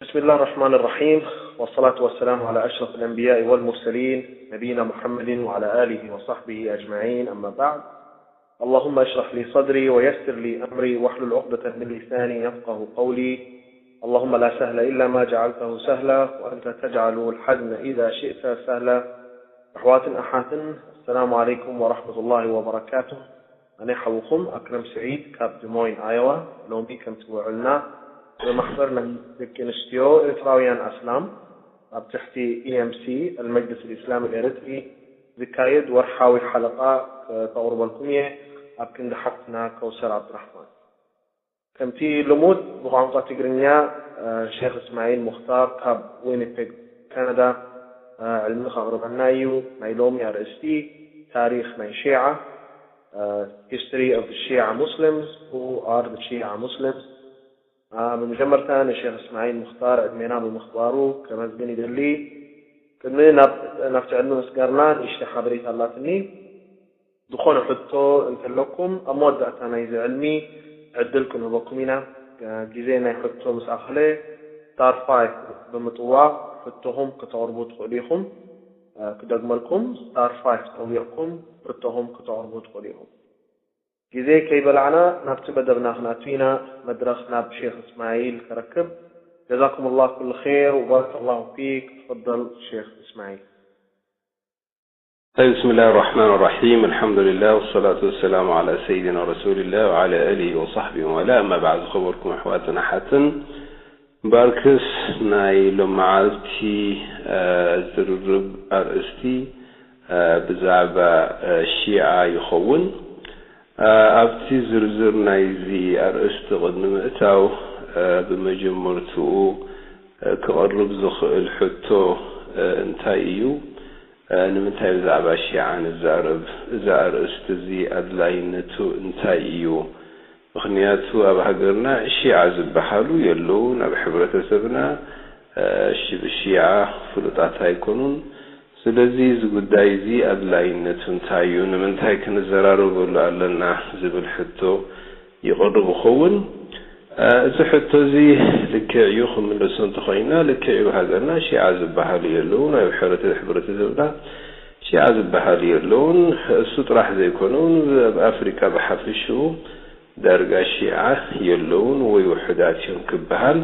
بسم الله الرحمن الرحيم، والصلاة والسلام على أشرف الأنبياء والمرسلين، نبينا محمد وعلى آله وصحبه أجمعين، أما بعد. اللهم اشرح لي صدري ويسر لي أمري واحلل عقدة من لساني يفقه قولي. اللهم لا سهل إلا ما جعلته سهلا وأنت تجعل الحزن إذا شئت سهلا. ኣሕዋትን ኣሓትን፣ ኣሰላሙ ዓለይኩም ወራሕመቱላሂ ወበረካቱ። ኣነ ሓውኹም ኣክረም ስዒድ ካብ ድሞይን ኣዮዋ። ሎሚ ከምቲ ውዕልና ብማሕበር ናይ ደቂ ኣንስትዮ ኤርትራውያን ኣስላም ኣብ ትሕቲ ኢኤምሲ፣ ኣልመጅልስ ልእስላም ኤርትሪ፣ ዝካየድ ወርሓዊ ሓለቓ ከተቕርበልኩም እየ። ኣብ ክንዲ ሓፍትና ከውሰር ዓብዱራሕማን። ከምቲ ልሙድ ብቋንቋ ትግርኛ እ፣ ሼኽ እስማዒል ሙኽታር ካብ ዊኒፔግ ካናዳ እ፣ ዕልሚ ከቕርበልና እዩ። ናይ ሎሚ ኣርእስቲ ታሪኽ ናይ ሺዓ፣ እ፣ History of the Shia Muslims, Who are the Shia Muslims? እ፣ ብመጀመርታ ንሼኽ እስማዒል ሙኽታር ዕድሜና ብምኽባሩ ከመስግን ይደሊ። ቅድሚ ናብ ናብቲ ዕልሚ ምስጋርና ንእሽተይ ሓበሬታ ኣላትኒ። ዝኾነ ሕቶ እንተለኩም ኣብ መወዳእታ ናይዚ ዕልሚ ዕድል ክንህበኩም ኢና። ግዜ ናይ ሕቶ ምስ ኣኸለ ስታር ፋይፍ ብምጥዋቕ ሕቶኹም ክተቕርቡ ትኽእሉ ኢኹም። ክደግመልኩም፣ ስታር ፋይፍ ጠዊቕኩም ሕቶኹም ክተቕርቡ ትኽእሉ ኢኹም። ግዜ ከይበላዕና ናብቲ መደብና ክንኣቱ ኢና። መድረኽ ናብ ሼኽ እስማዒል ከረክብ። ጀዛኩም ላህ ኩሉ ኸይር ወባረከ ላሁ ፊክ። ተፈደል ሼኽ እስማዒል። طيب، بسم الله الرحمن الرحيم. الحمد لله والصلاة والسلام على سيدنا رسول الله وعلى آله وصحبه ومن والاه. أما بعد، ዝኸበርኩም ኣሕዋትን ኣሓትን፣ ባርክስ ናይ ሎመዓልቲ ዝርርብ ኣርእስቲ ብዛዕባ ሺዓ ይኸውን። ኣብቲ ዝርዝር ናይዚ ኣርእስቲ ቅድሚ ምእታው፣ ብመጀመርትኡ ክቐርብ ዝኽእል ሕቶ እንታይ እዩ? ንምንታይ ብዛዕባ ሺዓ ንዛረብ? እዚ ኣርእስቲ እዚ ኣድላይነቱ እንታይ እዩ? ምኽንያቱ ኣብ ሃገርና ሺዓ ዝበሃሉ የለውን። ኣብ ሕብረተሰብና ሺዓ ፍሉጣት ኣይኮኑን። ስለዚ እዚ ጉዳይ እዚ ኣድላይነቱ እንታይ እዩ? ንምንታይ ክንዘራረበሉ ኣለና? ዝብል ሕቶ ይቐርብ ይኸውን። እዚ ሕቶ እዚ ልክዕ እዩ፣ ክምልሶ እንተኾይና፣ ልክዕ እዩ፣ ሃገርና ሺዓ ዝበሃሉ የለውን፣ ኣብ ሕብረተ-፣ ሕብረተሰብና ሺዓ ዝበሃሉ የለውን። እሱ ጥራሕ ዘይኮነ እውን ኣብ ኣፍሪቃ ብሓፈሽኡ ዳርጋ ሺዓ የለውን ወይ ውሑዳት እዮም ክበሃል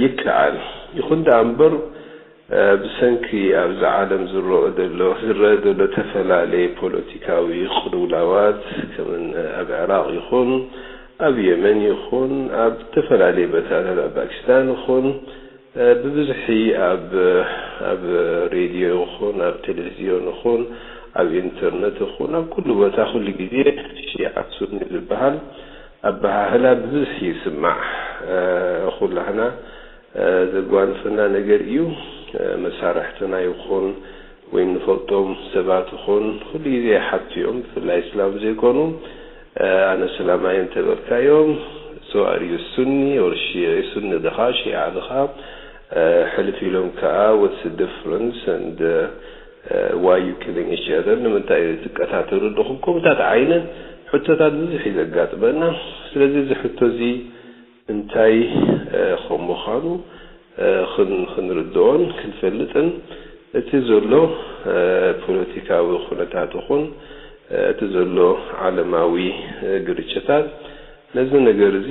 ይከኣል። ይኹን ደኣ እምበር፣ ብሰንኪ ኣብዚ ዓለም ዝረኦ ዘሎ ዝረአ ዘሎ ተፈላለየ ፖለቲካዊ ቅልውላዋት፣ ከም ኣብ ዕራቕ ይኹን ኣብ የመን ይኹን ኣብ ዝተፈላለየ ቦታታት ኣብ ፓኪስታን ይኹን ብብዝሒ ኣብ ኣብ ሬድዮ ይኹን ኣብ ቴሌቪዝዮን ይኹን ኣብ ኢንተርነት ይኹን ኣብ ኩሉ ቦታ ኩሉ ግዜ ሺዓ ሱኒ ዝበሃል ኣበሃህላ ብብዝሒ ይስማዕ። ኩላህና ዘጓንፈና ነገር እዩ። መሳርሕትና ይኹን ወይ እንፈልጦም ሰባት ይኹን ኩሉ ግዜ ይሓቱ እዮም፣ ብፍላይ እስላም ዘይኮኑ። ኣነ እስላማይ እንተበልካዮም፣ so are you Sunni or Shia? ሱኒ ድኻ ሺዓ ድኻ? ሕልፍ ኢሎም ከኣ what's the difference and why you killing each other? ንምንታይ ትቀታተሉ ኣለኹም? ከምኡታት ዓይነት ሕቶታት ብዙሕ እዩ ዘጋጥመና። ስለዚ እዚ ሕቶ እዚ እንታይ ከም ምዃኑ ክን-፣ ክንርድኦን ክንፈልጥን እቲ ዘሎ ፖለቲካዊ ኩነታት ይኹን እቲ ዘሎ ዓለማዊ ግርጭታት ነዚ ነገር እዚ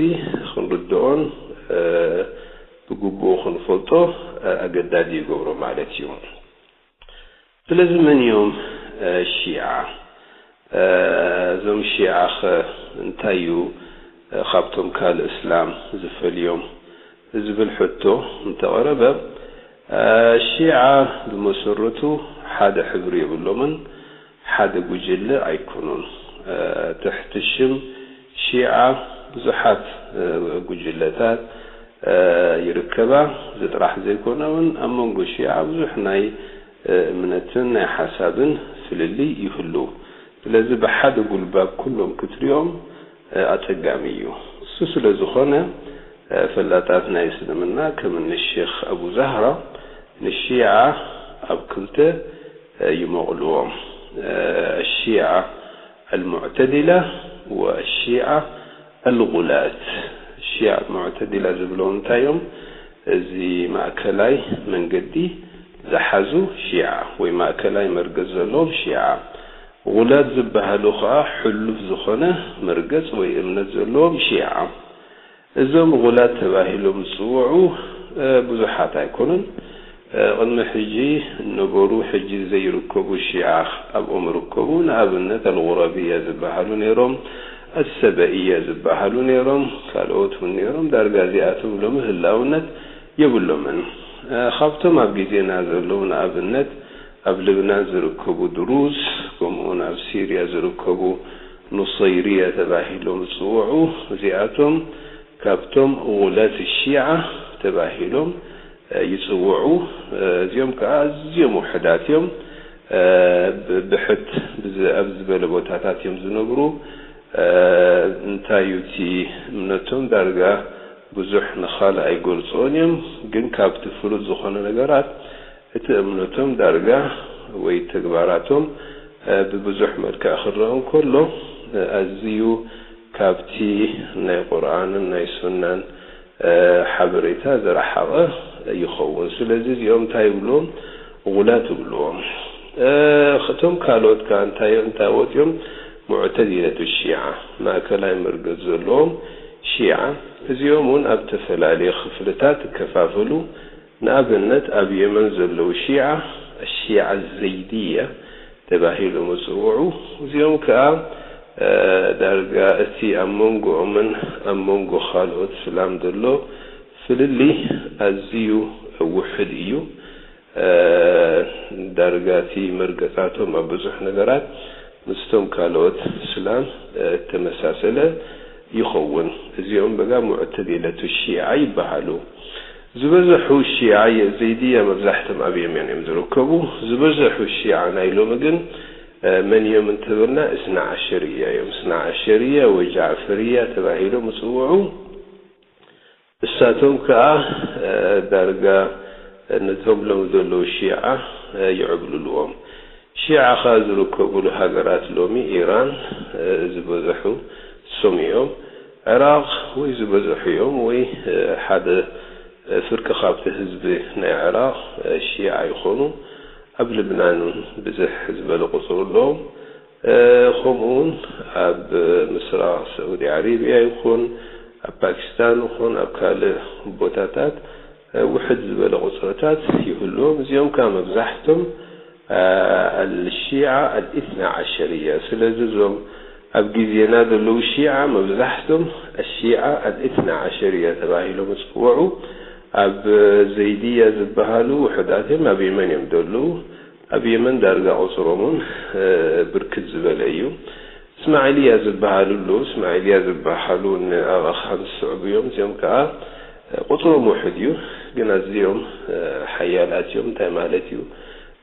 ክንርድኦን ብግቡእ ክንፈልጦ ኣገዳዲ ይገብሮ ማለት እዩ። ስለዚ መን እዮም ሺዓ? እዞም ሺዓ ኸ እንታይ እዩ ካብቶም ካልእ እስላም ዝፈልዮም? ዝብል ሕቶ እንተቐረበ፣ ሺዓ ብመሰረቱ ሓደ ሕብሪ የብሎምን፣ ሓደ ጉጅለ ኣይኮኑን። ትሕቲ ሽም ሺዓ ብዙሓት ጉጅለታት ይርከባ። እዚ ጥራሕ ዘይኮነ እውን ኣብ መንጎ ሺዓ ብዙሕ ናይ እምነትን ናይ ሓሳብን ፍልልይ ይህሉ። ስለዚ ብሓደ ጉልባብ ኩሎም ክትሪኦም ኣጸጋሚ እዩ። እሱ ስለ ዝኾነ ፈላጣት ናይ እስልምና ከም እኒ ሼኽ ኣቡ ዛህራ ንሺዓ ኣብ ክልተ ይመቕልዎም። ሺዓ ኣልሙዕተዲላ ወሺዓ ኣልጉላት። ሺዓ ኣልሙዕተዲላ ዝብሎም እንታይ እዮም? እዚ ማእከላይ መንገዲ ዝሓዙ ሺዓ ወይ ማእከላይ መርገጽ ዘለዎም ሺዓ። ጉላት ዝበሃሉ ከኣ ሕሉፍ ዝኾነ መርገጽ ወይ እምነት ዘለዎም ሺዓ። እዞም ጉላት ተባሂሎም ዝጽውዑ ብዙሓት ኣይኮኑን። ቅድሚ ሕጂ እነበሩ ሕጂ ዘይርከቡ ሺዓ ኣብኦም ይርከቡ። ንኣብነት ኣልጉረብያ ዝበሃሉ ነይሮም፣ ኣሰበእያ ዝበሃሉ ነይሮም፣ ካልኦት እውን ነይሮም። ዳርጋ እዚኣቶም ሎሚ ህላውነት የብሎምን። ካብቶም ኣብ ግዜና ዘለዉ ንኣብነት ኣብ ልብናን ዝርከቡ ድሩዝ፣ ከምኡውን ኣብ ሲርያ ዝርከቡ ኑሰይርያ ተባሂሎም ዝጽውዑ፣ እዚኣቶም ካብቶም ጉላት ሺዓ ተባሂሎም ይጽውዑ። እዚኦም ከኣ ኣዝዮም ውሑዳት እዮም። ብሕት ኣብ ዝበለ ቦታታት እዮም ዝነብሩ። እንታይ እዩ እቲ እምነቶም ዳርጋ ብዙሕ ንኻልእ ኣይገልጽኦን እዮም፣ ግን ካብቲ ፍሉጥ ዝኾነ ነገራት እቲ እምነቶም ዳርጋ ወይ ተግባራቶም ብብዙሕ መልክዕ ክረአ እንከሎ ኣዝዩ ካብቲ ናይ ቁርኣንን ናይ ሱናን ሓበሬታ ዝረሓቐ ይኸውን። ስለዚ እዚኦም እንታይ ይብልዎም? ጉላት ይብልዎም። እቶም ካልኦት ከኣ እንታይ እንታይ ወፂኦም? ሙዕተዚለቱ ሺዓ፣ ማእከላይ መርገጽ ዘለዎም ሺዓ። እዚኦም እውን ኣብ ተፈላለየ ክፍልታት ይከፋፈሉ። ንኣብነት ኣብ የመን ዘለዉ ሺዓ፣ ኣሺዓ ዘይድያ ተባሂሎም ይጽውዑ። እዚኦም ከኣ ዳርጋ እቲ ኣብ መንጎኦምን ኣብ መንጎ ካልኦት እስላም ዘሎ ፍልልይ ኣዝዩ ውሑድ እዩ። ዳርጋ እቲ መርገጻቶም ኣብ ብዙሕ ነገራት ምስቶም ካልኦት እስላም እተመሳሰለ ይኸውን። እዚኦም በጋ ሙዕተዚለቱ ሺዓ ይበሃሉ። ዝበዝሑ ሺዓ የዘይድያ መብዛሕቶም ኣብ የመን እዮም ዝርከቡ። ዝበዝሑ ሺዓ ናይ ሎሚ ግን መን እዮም እንተበልና እስና ዓሸርያ እዮም። እስና ዓሸርያ ወይ ጃዕፈርያ ተባሂሎም ይጽውዑ። እሳቶም ከኣ ዳርጋ ነቶም ሎም ዘለዉ ሺዓ ይዕብልልዎም። ሺዓ ከኣ ዝርከብሉ ሃገራት ሎሚ ኢራን ዝበዝሑ እሶም እዮም። ዕራቕ ወይ ዝበዝሑ እዮም ወይ ሓደ ፍርቂ ካብቲ ህዝቢ ናይ ዕራቕ ሺዓ ይኾኑ። ኣብ ልብናን እውን ብዝሕ ዝበለ ቁጽሪ ኣለዎም። ከምኡ እውን ኣብ ምስራቕ ስዑዲ ዓረብያ ይኹን ኣብ ፓኪስታን ይኹን ኣብ ካልእ ቦታታት ውሕድ ዝበለ ቁጽርታት ይህልዎም። እዚኦም ከኣ መብዛሕቶም ኣልሺዓ ኣልኢትና ዓሸርያ። ስለዚ እዞም ኣብ ግዜና ዘለዉ ሺዓ መብዛሕቶም ኣሺዓ ኣልኢትና ዓሸርያ ተባሂሎም ይጽውዑ። ኣብ ዘይድያ ዝበሃሉ ውሑዳት እዮም። ኣብ የመን እዮም ዘለዉ። ኣብ የመን ዳርጋ ቁጽሮም እውን ብርክት ዝበለ እዩ። እስማዒልያ ዝበሃሉ ኣለዉ። እስማዒልያ ዝበሃሉ ንኣባኻን ዝስዕቡ እዮም። እዚኦም ከኣ ቁጽሮም ውሑድ እዩ፣ ግን ኣዝዮም ሓያላት እዮም። እንታይ ማለት እዩ?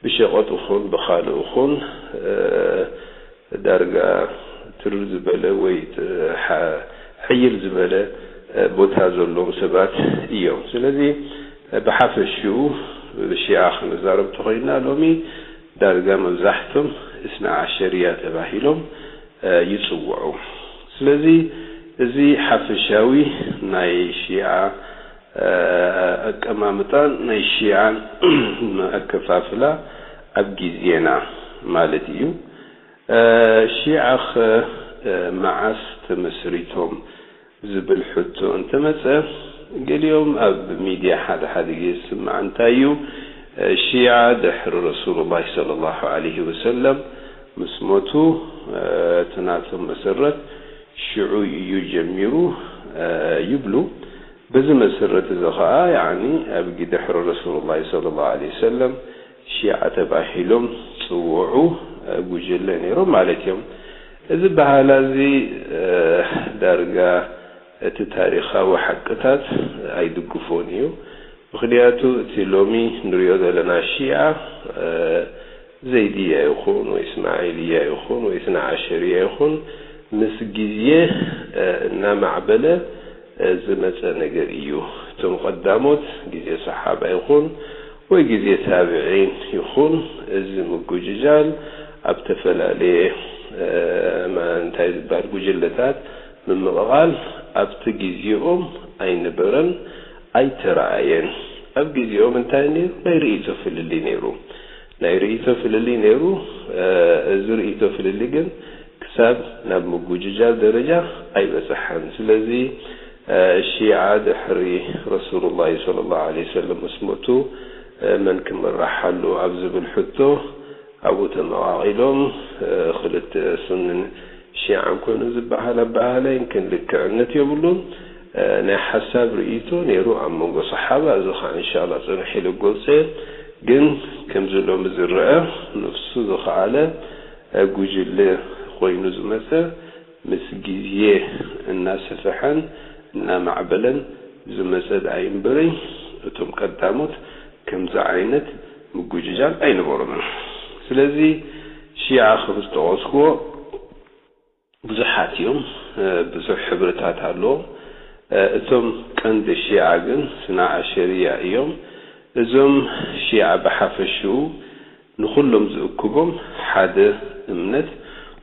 ብሸቐጥ ይኹን ብኻልእ ይኹን ዳርጋ ትርር ዝበለ ወይ ጥ- ሓ- ሕይል ዝበለ ቦታ ዘለዎም ሰባት እዮም። ስለዚ ብሓፈሽኡ ብሺዓ ክንዛረብ ተኾይና ሎሚ ዳርጋ መብዛሕቶም እስና ዓሸርያ ተባሂሎም ይጽውዑ። ስለዚ እዚ ሓፈሻዊ ናይ ሺዓ ኣቀማምጣን ናይ ሺዓን ኣከፋፍላ ኣብ ግዜና ማለት እዩ። ሺዓኸ መዓስ ተመስሪቶም ዝብል ሕቶ እንተመጸ፣ ገሊኦም ኣብ ሚድያ ሓደ ሓደ ግዜ ዝስማዕ እንታይ እዩ፣ ሺዓ ድሕሪ ረሱሉላህ ሰለላሁ ዐለይሂ ወሰለም ምስ ሞቱ እቲ ናቶም መሰረት ሽዑ እዩ ጀሚሩ ይብሉ። በዚ መሰረት እዚ ኸዓ ያኒ ኣብ ድሕሪ ረሱሉላህ ሰለላሁ ዐለይሂ ወሰለም ሺዓ ተባሂሎም ዝፅውዑ ጉጅለ ነይሮም ማለት እዮም። እዚ በሃላ እዚ ዳርጋ እቲ ታሪኻዊ ሓቅታት ኣይድግፎን እዩ። ምኽንያቱ እቲ ሎሚ ንሪኦ ዘለና ሺዓ ዘይድያ ይኹን ወይ እስማዒልያ ይኹን ወይ እስና ዓሸርያ ይኹን ምስ ግዜ እናማዕበለ ዝመፀ ነገር እዩ። እቶም ቀዳሞት ግዜ ሰሓባ ይኹን ወይ ግዜ ታብዒን ይኹን እዚ ምጉጅጃል ኣብ ተፈላለየ እንታይ ዝበሃል ጉጅለታት ምምቕቓል ኣብቲ ግዜኦም ኣይነበረን። ኣይተረኣየን። ኣብ ግዜኦም እንታይ ነይሩ? ናይ ርእይቶ ፍልልይ ነይሩ። ናይ ርእይቶ ፍልልይ ነይሩ። እዚ ርእይቶ ፍልልይ ግን ክሳብ ናብ ምጉጅጃል ደረጃ ኣይበጽሐን። ስለዚ ሺዓ ድሕሪ ረሱሉላሂ ሰለላሁ ዐለይሂ ወሰለም ምስ ሞቱ መን ክምራሕ ኣለዎ ኣብ ዝብል ሕቶ ኣብኡ ተመቓቒሎም። ክልተ ሱንን ሺዓን ኮይኑ ዝበሃል ኣበሃህላ ይንክን ልክዕነት የብሉን። ናይ ሓሳብ ርእይቶ ነይሩ ኣብ መንጎ ሰሓባ። እዚ ኸዓ እንሻላ ጽንሕ ኢሉ ክገልጾ እየ። ግን ከምዚ ሎሚ ዝረአ ነፍሱ ዝኸኣለ ጉጅለ ኮይኑ ዝመጸ ምስ ግዜ እናሰፈሐን እናማዕበለን ዝመጸ ደኣ ይንበረይ፣ እቶም ቀዳሞት ከምዚ ዓይነት ምጉጅጃል ኣይነበሮምን። ስለዚ ሺዓ ከም ዝጠቐስክዎ ብዙሓት እዮም፣ ብዙሕ ሕብርታት ኣለዎም። እቶም ቀንዲ ሺዓ ግን ስና ኣሸርያ እዮም። እዞም ሺዓ ብሓፈሽኡ ንኹሎም ዝእክቦም ሓደ እምነት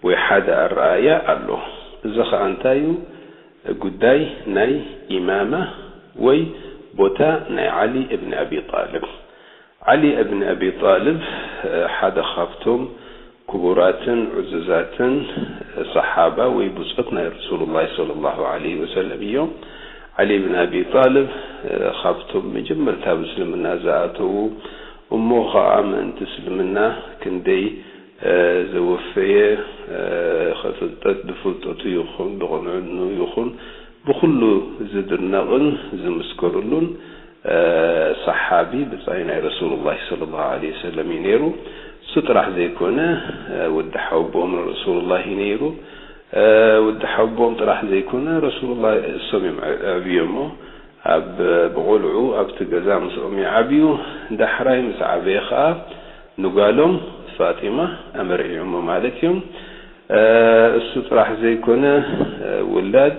ወይ ሓደ ኣረኣእያ ኣሎ። እዚ ኸኣ እንታይ እዩ? ጉዳይ ናይ ኢማማ ወይ ቦታ ናይ ዓሊ እብን ኣቢ ጣልብ። ዓሊ እብን ኣቢ ጣልብ ሓደ ካብቶም ክቡራትን ዕዙዛትን ሰሓባ ወይ ብጾት ናይ ረሱሉላሂ ሰለላሁ ዐለይሂ ወሰለም እዮም። ዓሊ ብን ኣቢ ጣልብ ካብቶም መጀመርታ ኣብ እስልምና ዝኣተዉ እሞ ኸዓ ምእንቲ እስልምና ክንደይ ዘወፈየ፣ ከፍልጠት ብፍልጠቱ ይኹን ብቕንዕኑ ይኹን ብኹሉ ዝድነቕን ዝምስከርሉን ሰሓቢ ብጻይ ናይ ረሱሉላሂ ሰለላሁ ዐለይሂ ወሰለም እዩ ነይሩ። እሱ ጥራሕ ዘይኮነ ወዲ ሓወቦኦም ረሱሉላሂ ነይሩ። ወዲ ሓወቦኦም ጥራሕ ዘይኮነ ረሱሉላሂ እሶም እዮም ኣዕብዮሞ። ኣብ ብቖልዑ ኣብቲ ገዛ ምስኦም ይዓብዩ። ዳሕራይ ምስ ዓበየ ኸኣ ንጓሎም ፋጢማ ኣመርዒዮሞ ማለት እዮም። እሱ ጥራሕ ዘይኮነ ውላድ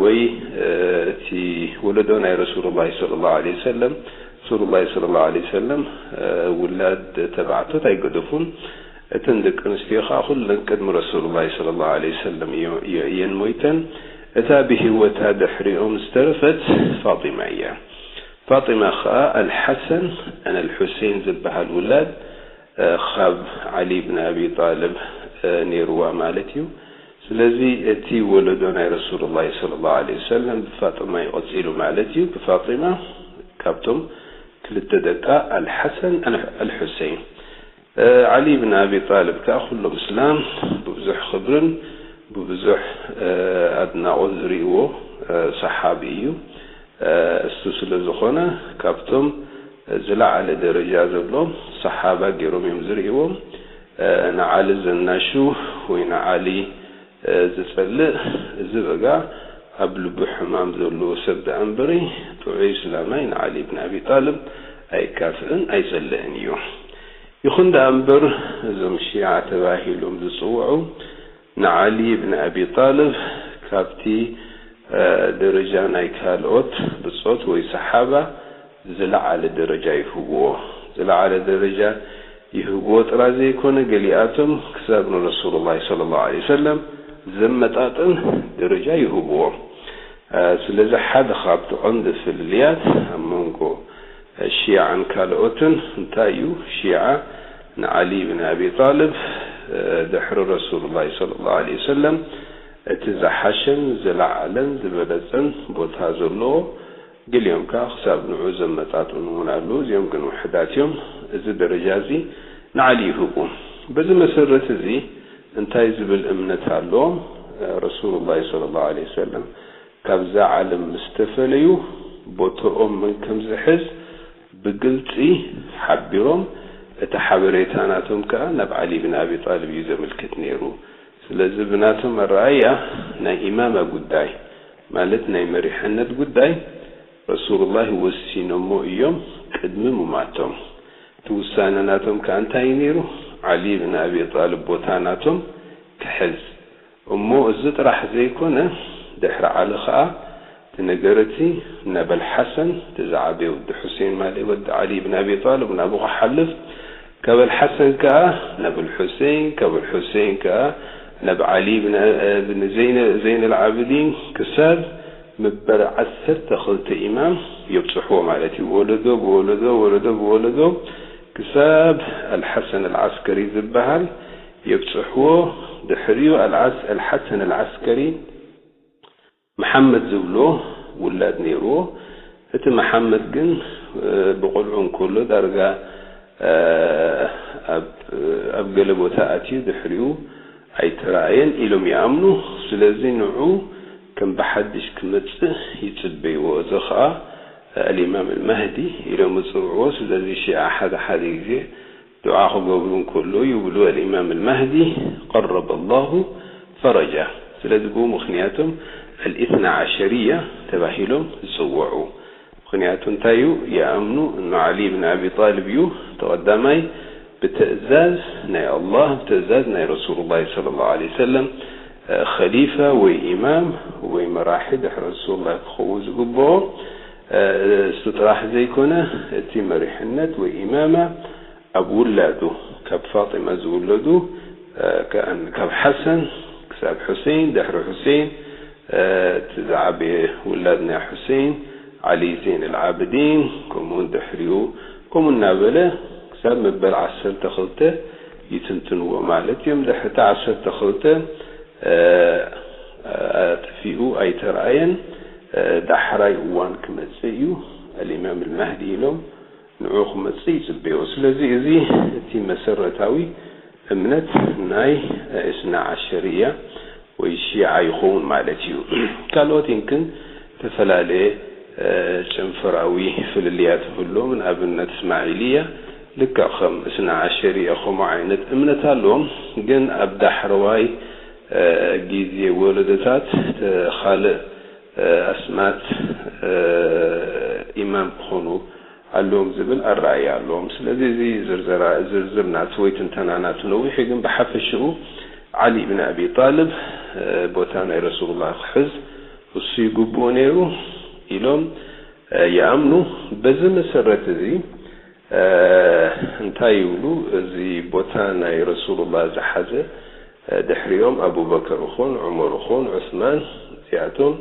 ወይ እቲ ወለዶ ናይ ረሱሉላሂ ሰለላሁ ዐለይሂ ወሰለም፣ ረሱሉላሂ ሰለላሁ ዐለይሂ ወሰለም ውላድ ተባዕቶት ኣይገደፉን። እተን ደቂ ኣንስትዮ ኸዓ ኩለን ቅድሚ ረሱሉላሂ ሰለላሁ ዐለይሂ ወሰለም እዮ- እዮ- እየን ሞይተን። እታ ብህይወታ ድሕሪኦም ዝተረፈት ፋጢማ እያ። ፋጢማ ኸዓ ኣልሓሰን ኣልሑሴን ዝበሃል ውላድ ካብ ዓሊ ብን ኣቢ ጣልብ ነይርዋ ማለት እዩ። ስለዚ እቲ ወለዶ ናይ ረሱሉላሂ ሰለላሁ ዐለይሂ ወሰለም ብፋጥማ እዩ ቀጺሉ ማለት እዩ። ብፋጢማ ካብቶም ክልተ ደቃ ኣልሓሰን ኣልሑሰይን። ዓሊ ብን ኣቢ ጣልብ ከኣ ኩሎም እስላም ብብዙሕ ክብርን ብብዙሕ ኣድናቖት ዝርእይዎ ሰሓቢ እዩ። እሱ ስለ ዝኾነ ካብቶም ዝለዓለ ደረጃ ዘብሎም ሰሓባ ገይሮም እዮም ዝርእይዎም። ንዓሊ ዘናሹ ወይ ንዓሊ ዝጸልእ፣ እዚ በጋ ኣብ ልቡ ሕማም ዘለዎ ሰብ ደኣ እምበሪ ጥዑይ እስላማይ ንዓሊ ብን ኣቢ ጣልብ ኣይካፍእን ኣይጸልእን እዩ። ይኹን ደኣ እምበር እዞም ሺዓ ተባሂሎም ዝጽውዑ ንዓሊ ብን ኣቢ ጣልብ ካብቲ ደረጃ ናይ ካልኦት ብጾት ወይ ሰሓባ ዝለዓለ ደረጃ ይህብዎ። ዝለዓለ ደረጃ ይህብዎ ጥራይ ዘይኮነ፣ ገሊኣቶም ክሳብ ንረሱሉላሂ ሰለላሁ ዐለይሂ ወሰለም ዘመጣጥን ደረጃ ይህብዎ። ስለዚ ሓደ ካብቲ ቀንዲ ፍልልያት ኣብ መንጎ ሺዓን ካልኦትን እንታይ እዩ? ሺዓ ንዓሊ ብን ኣቢ ጣልብ ድሕሪ ረሱሉላሂ ሰለላሁ ዐለይሂ ወሰለም እቲ ዝሓሸን ዝለዓለን ዝበለጸን ቦታ ዘለዎ፣ ገሊኦም ከኣ ክሳብ ንዑ ዘመጣጥኑ እውን ኣለዉ። እዚኦም ግን ውሕዳት እዮም። እዚ ደረጃ እዚ ንዓሊ ይህቡ። በዚ መሰረት እዚ እንታይ ዝብል እምነት ኣለዎም? ረሱሉላሂ ሰለላሁ ዐለይሂ ወሰለም ካብዛ ዓለም ምስ ተፈለዩ ቦትኦም መን ከም ዝሕዝ ብግልጺ ሓቢሮም፣ እቲ ሓበሬታ ናቶም ከኣ ናብ ዓሊ ብን ኣቢ ጣልብ እዩ ዘምልክት ነይሩ። ስለዚ ብናቶም ኣረኣእያ ናይ ኢማማ ጉዳይ፣ ማለት ናይ መሪሕነት ጉዳይ፣ ረሱሉላህ ወሲኖሞ እዮም ቅድሚ ሙማቶም። እቲ ውሳነ ናቶም ከኣ እንታይ እዩ ነይሩ? ዓሊ ብን ኣቢ ጣልብ ቦታ ናቶም ክሕዝ። እሞ እዚ ጥራሕ ዘይኮነ፣ ድሕሪ ዓሊ ኸኣ እቲ ነገር እቲ ናብ ኣልሓሰን፣ እቲ ዝዓበየ ወዲ ሑሴን ማለት ወዲ ዓሊ ብን ኣቢ ጣልብ ናብኡ ክሓልፍ፣ ካብ ኣልሓሰን ከኣ ናብ ኣልሑሴን፣ ካብ ኣልሑሴን ከኣ ናብ ዓሊ ብን፣ ብን ዘይነ-፣ ዘይን ኣልዓብዲን ክሳብ ምበር ዓሰርተ ክልተ ኢማም የብጽሕዎ ማለት እዩ። ወለዶ ብወለዶ፣ ወለዶ ብወለዶ ክሳብ ኣልሓሰን ኣልዓስከሪ ዝበሃል የብጽሕዎ። ድሕሪኡ ኣልዓስ-፣ ኣልሓሰን ኣልዓስከሪ መሓመድ ዝብሎ ውላድ ነይርዎ። እቲ መሓመድ ግን፣ እ፣ ብቆልዑ እንከሎ ዳርጋ፣ እ፣ ኣብ፣ ኣብ ገለ ቦታ ኣትዩ ድሕሪኡ ኣይተራእየን ኢሎም ይኣምኑ። ስለዚ ንዑ ከም ብሓድሽ ክመጽእ ይጽበይዎ። እዚ ኸኣ ኣልኢማም ኣልማህዲ ኢሎም ይጽውዕዎ። ስለዚ ሺዓ ሓደ ሓደ ግዜ ዱዓ ክገብሩ እንከሎ ይብሉ፣ ኣልኢማም ኣልማህዲ ቀረበ ላሁ ፈረጃ። ስለዚ ብኡ ምኽንያቶም ኣልኢስና ዓሸርያ ተባሂሎም ዝጽውዑ። ምኽንያቱ እንታይ እዩ? ይኣምኑ እኖ ዓሊ ብን ኣቢ ጣልብ እዩ ተቐዳማይ ብትእዛዝ ናይ ኣላህ፣ ብትእዛዝ ናይ ረሱሉላህ ሰለላሁ ዐለይሂ ወሰለም፣ እ፣ ኸሊፋ ወይ ኢማም ወይ መራሒ ድሕሪ ረሱሉላህ ክኸውን ዝግብኦ፣ እ፣ እሱ ጥራሕ ዘይኮነ፣ እቲ መሪሕነት ወይ ኢማማ ኣብ ውላዱ፣ ካብ ፋጢማ ዝውለዱ፣ እ፣ ከኣን-፣ ካብ ሓሰን ክሳብ ሑሴን፣ ድሕሪ ሑሴን፣ እ፣ እቲ ዝዓበየ ውላድ ናይ ሑሴን፣ ዓሊ ዜን ኣልዓብዲን፣ ከምኡውን ድሕሪኡ፣ ከምኡ እናበለ ክሳብ መበል ዓሰርተ ክልተ ይትንትንዎ ማለት እዮም። ድሕሪ እቲ ዓሰርተ ክልተ፣ እ፣ ኣጥፊኡ ኣይተራእየን። እ፣ ዳሕራይ እዋን ክመጽእ እዩ፣ ኣልኢማም ኣልማህዲ ኢሎም ንዑ ክመጽእ ይጽበዮ። ስለዚ እዚ እቲ መሰረታዊ እምነት ናይ እስና ዓሸርያ ወይ ሺዓ ይኸውን ማለት እዩ። ካልኦት ይምክን ዝተፈላለየ፣ እ፣ ጨንፈራዊ ፍልልያት ይህልዎም። ንኣብነት እስማዒልያ ልክዕ ከም እስና ዓሸርያ ከምኡ ዓይነት እምነት ኣለዎም። ግን ኣብ ዳሕረዋይ፣ እ፣ ግዜ ወለዶታት፣ እ፣ ካልእ፣ እ፣ ኣስማት፣ እ፣ ኢማም ክኾኑ ኣለዎም ዝብል ኣረኣእያ ኣለዎም። ስለዚ እዚ ዝርዘራ-፣ ዝርዝር ናቱ ወይ ትንተና ናቱ ነዊሕ እዩ፣ ግን ብሓፈሽኡ ዓሊ ብን ኣቢ ጣልብ፣ እ፣ ቦታ ናይ ረሱሉላህ ክሕዝ እሱ ይግብኦ ነይሩ ኢሎም፣ እ፣ ይኣምኑ። በዚ መሰረት እዚ፣ እ፣ እንታይ ይብሉ? እዚ ቦታ ናይ ረሱሉላህ ዝሓዘ፣ እ፣ ድሕሪኦም ኣቡበከር ይኹን፣ ዑመር ይኹን፣ ዑስማን፣ እዚኣቶም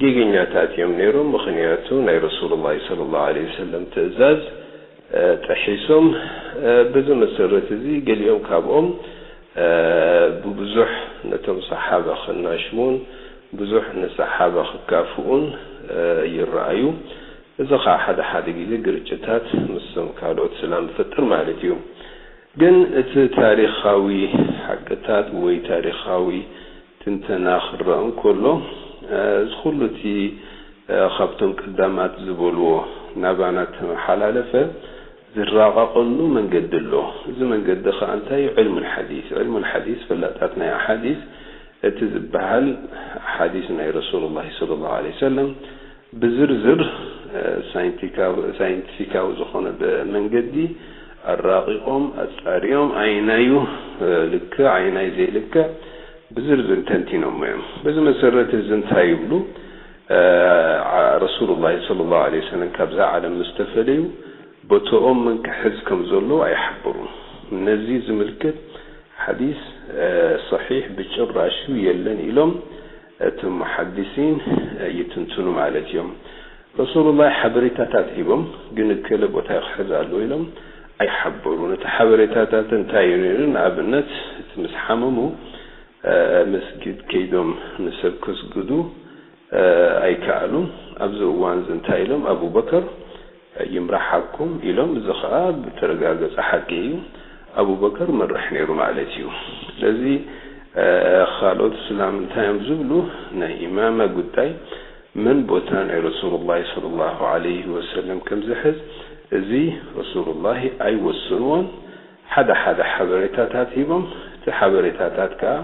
ጌገኛታት እዮም ነይሮም። ምኽንያቱ ናይ ረሱሉላህ ሰለላሁ ዐለይሂ ወሰለም ትእዛዝ፣ እ፣ ጥሒሶም። እ፣ በዚ መሰረት እዚ ገሊኦም ካብኦም፣ እ፣ ብብዙሕ ነቶም ሰሓባ ክናሽሙን ብዙሕ ንሰሓባ ክካፍኡን፣ እ፣ ይረኣዩ። እዚ ኸዓ ሓደ ሓደ ግዜ ግርጭታት ምስቶም ካልኦት እስላም ዝፈጥር ማለት እዩ። ግን እቲ ታሪኻዊ ሓቅታት ወይ ታሪኻዊ ትንተና ክረአ እንከሎ፣ እ፣ እዚ ኩሉ እቲ፣ እ፣ ካብቶም ቀዳማት ዝበልዎ ናባና ተመሓላለፈ ዝራቐቐሉ መንገዲ ኣሎ። እዚ መንገዲ ኸዓ እንታይ እዩ? ዕልሙል ሓዲስ። ዕልሙል ሓዲስ፣ ፈላጣት ናይ ኣሓዲስ፣ እቲ ዝበሃል ኣሓዲስ ናይ ረሱሉላህ ሰለላሁ ዐለይሂ ወሰለም ብዝርዝር፣ እ፣ ሳይንቲካዊ፣ ሳይንቲፊካዊ ዝኾነ ብ-፣ መንገዲ ኣራቒቖም፣ ኣጻሪዮም፣ ኣይናዩ፣ እ፣ ልክዕ፣ ኣይናይ ዘይልክዕ ብዝርዝር ተንቲኖሞ እዮም። በዚ መሰረት እዚ እንታይ ይብሉ? እ፣ ዓ-፣ ረሱሉላህ ሰለላሁ ዐለይሂ ወሰለም ካብዛ ዓለም ምስ ተፈለዩ፣ ቦትኦም መን ክሕዝ ከም ዘለዎ ኣይሓበሩን። ነዚ ዝምልከት ሓዲስ፣ እ፣ ሰሒሕ ብጭራሹ የለን ኢሎም እቶም ሙሓዲሲን፣ እ፣ ይትንትኑ ማለት እዮም። ረሱሉላህ ሓበሬታታት ሂቦም፣ ግን እከለ ቦታ ክሕዝ ኣለዎ ኢሎም ኣይሓበሩን። እቲ ሓበሬታታት እንታይ እዩ ነይሩ? ንኣብነት፣ እቲ ምስ ሓመሙ፣ እ፣ መስጊድ ከይዶም ንሰብ ከስግዱ፣ እ፣ ኣይከኣሉን። ኣብዚ እዋን እዚ እንታይ ኢሎም? ኣቡበከር ይምራሓኩም ኢሎም። እዚ ኸዓ ብተረጋገጸ ሓቂ እዩ። ኣቡበከር መርሕ ነይሩ ማለት እዩ። ስለዚ፣ እ፣ ካልኦት እስላም እንታይ እዮም ዝብሉ? ናይ ኢማማ ጉዳይ፣ መን ቦታ ናይ ረሱሉላህ ሰለላሁ ዐለይሂ ወሰለም ከም ዝሕዝ፣ እዚ ረሱሉላህ ኣይወስንዎን። ሓደ ሓደ ሓበሬታታት ሂቦም። እቲ ሓበሬታታት ከኣ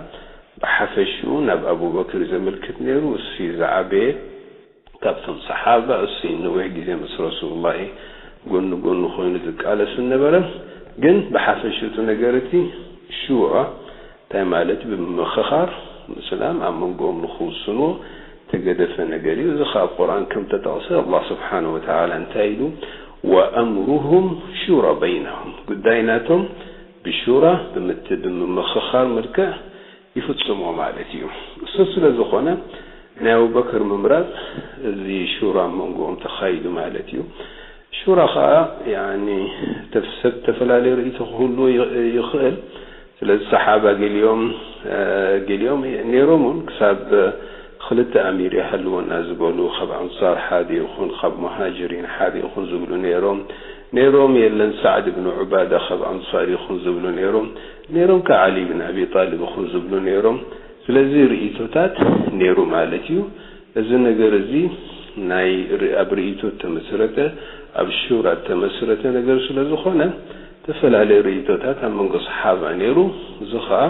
ብሓፈሽኡ ናብ ኣቡበክር ዘመልክት ነይሩ። እሱ እዩ ዝዓበየ ካብቶም ሰሓባ፣ እሱ እዩ ነዊሕ ግዜ ምስ ረሱሉላህ ጎኒ ጎኒ ኮይኑ ዝቃለስ ዝነበረ። ግን ብሓፈሽኡ እቲ ነገር እቲ ሹራ፣ እንታይ ማለት፣ ብምምኽኻር ምስላም ኣብ መንጎኦም ንኽውስንዎ ተገደፈ ነገር እዩ። እዚ ኸዓ ኣብ ቁርኣን ከም ተጠቕሰ፣ ኣላህ ስብሓነሁ ወተዓላ እንታይ ኢሉ? "ወኣምሩሁም ሹራ በይነሁም"፣ ጉዳይ ናቶም ብሹራ፣ ብምት-፣ ብምምኽኻር መልክዕ ይፍጽሞ ማለት እዩ። እሱ ስለ ዝኾነ፣ ናይ ኣቡበከር ምምራጽ እዚ ሹራ ኣብ መንጎኦም ተኻይዱ ማለት እዩ። ሹራ ኸኣ ያኒ ተፍ-፣ ሰብ ተፈላለየ ርእይቶ ክህልዎ ይ-፣ ይኽእል። ስለዚ ሰሓባ ገሊኦም፣ እ፣ ገሊኦም ነይሮም እውን ክሳብ ክልተ ኣሚር ይሃልወና ዝበሉ፣ ካብ ኣንሳር ሓደ ይኹን ካብ ሙሃጅሪን ሓደ ይኹን ዝብሉ ነይሮም። ነይሮም የለን ሳዕድ ብን ዑባዳ ካብ ኣንሳር ይኹን ዝብሉ ነይሮም። ነይሮም ከ ዓሊ ብን ኣቢ ጣልብ ይኹን ዝብሉ ነይሮም። ስለዚ ርእይቶታት ነይሩ ማለት እዩ። እዚ ነገር እዚ ናይ ር-፣ ኣብ ርእይቶ እተመስረተ፣ ኣብ ሹራ እተመስረተ ነገር ስለ ዝኾነ፣ ዝተፈላለዩ ርእይቶታት ኣብ መንጎ ሰሓባ ነይሩ። እዚ ኸኣ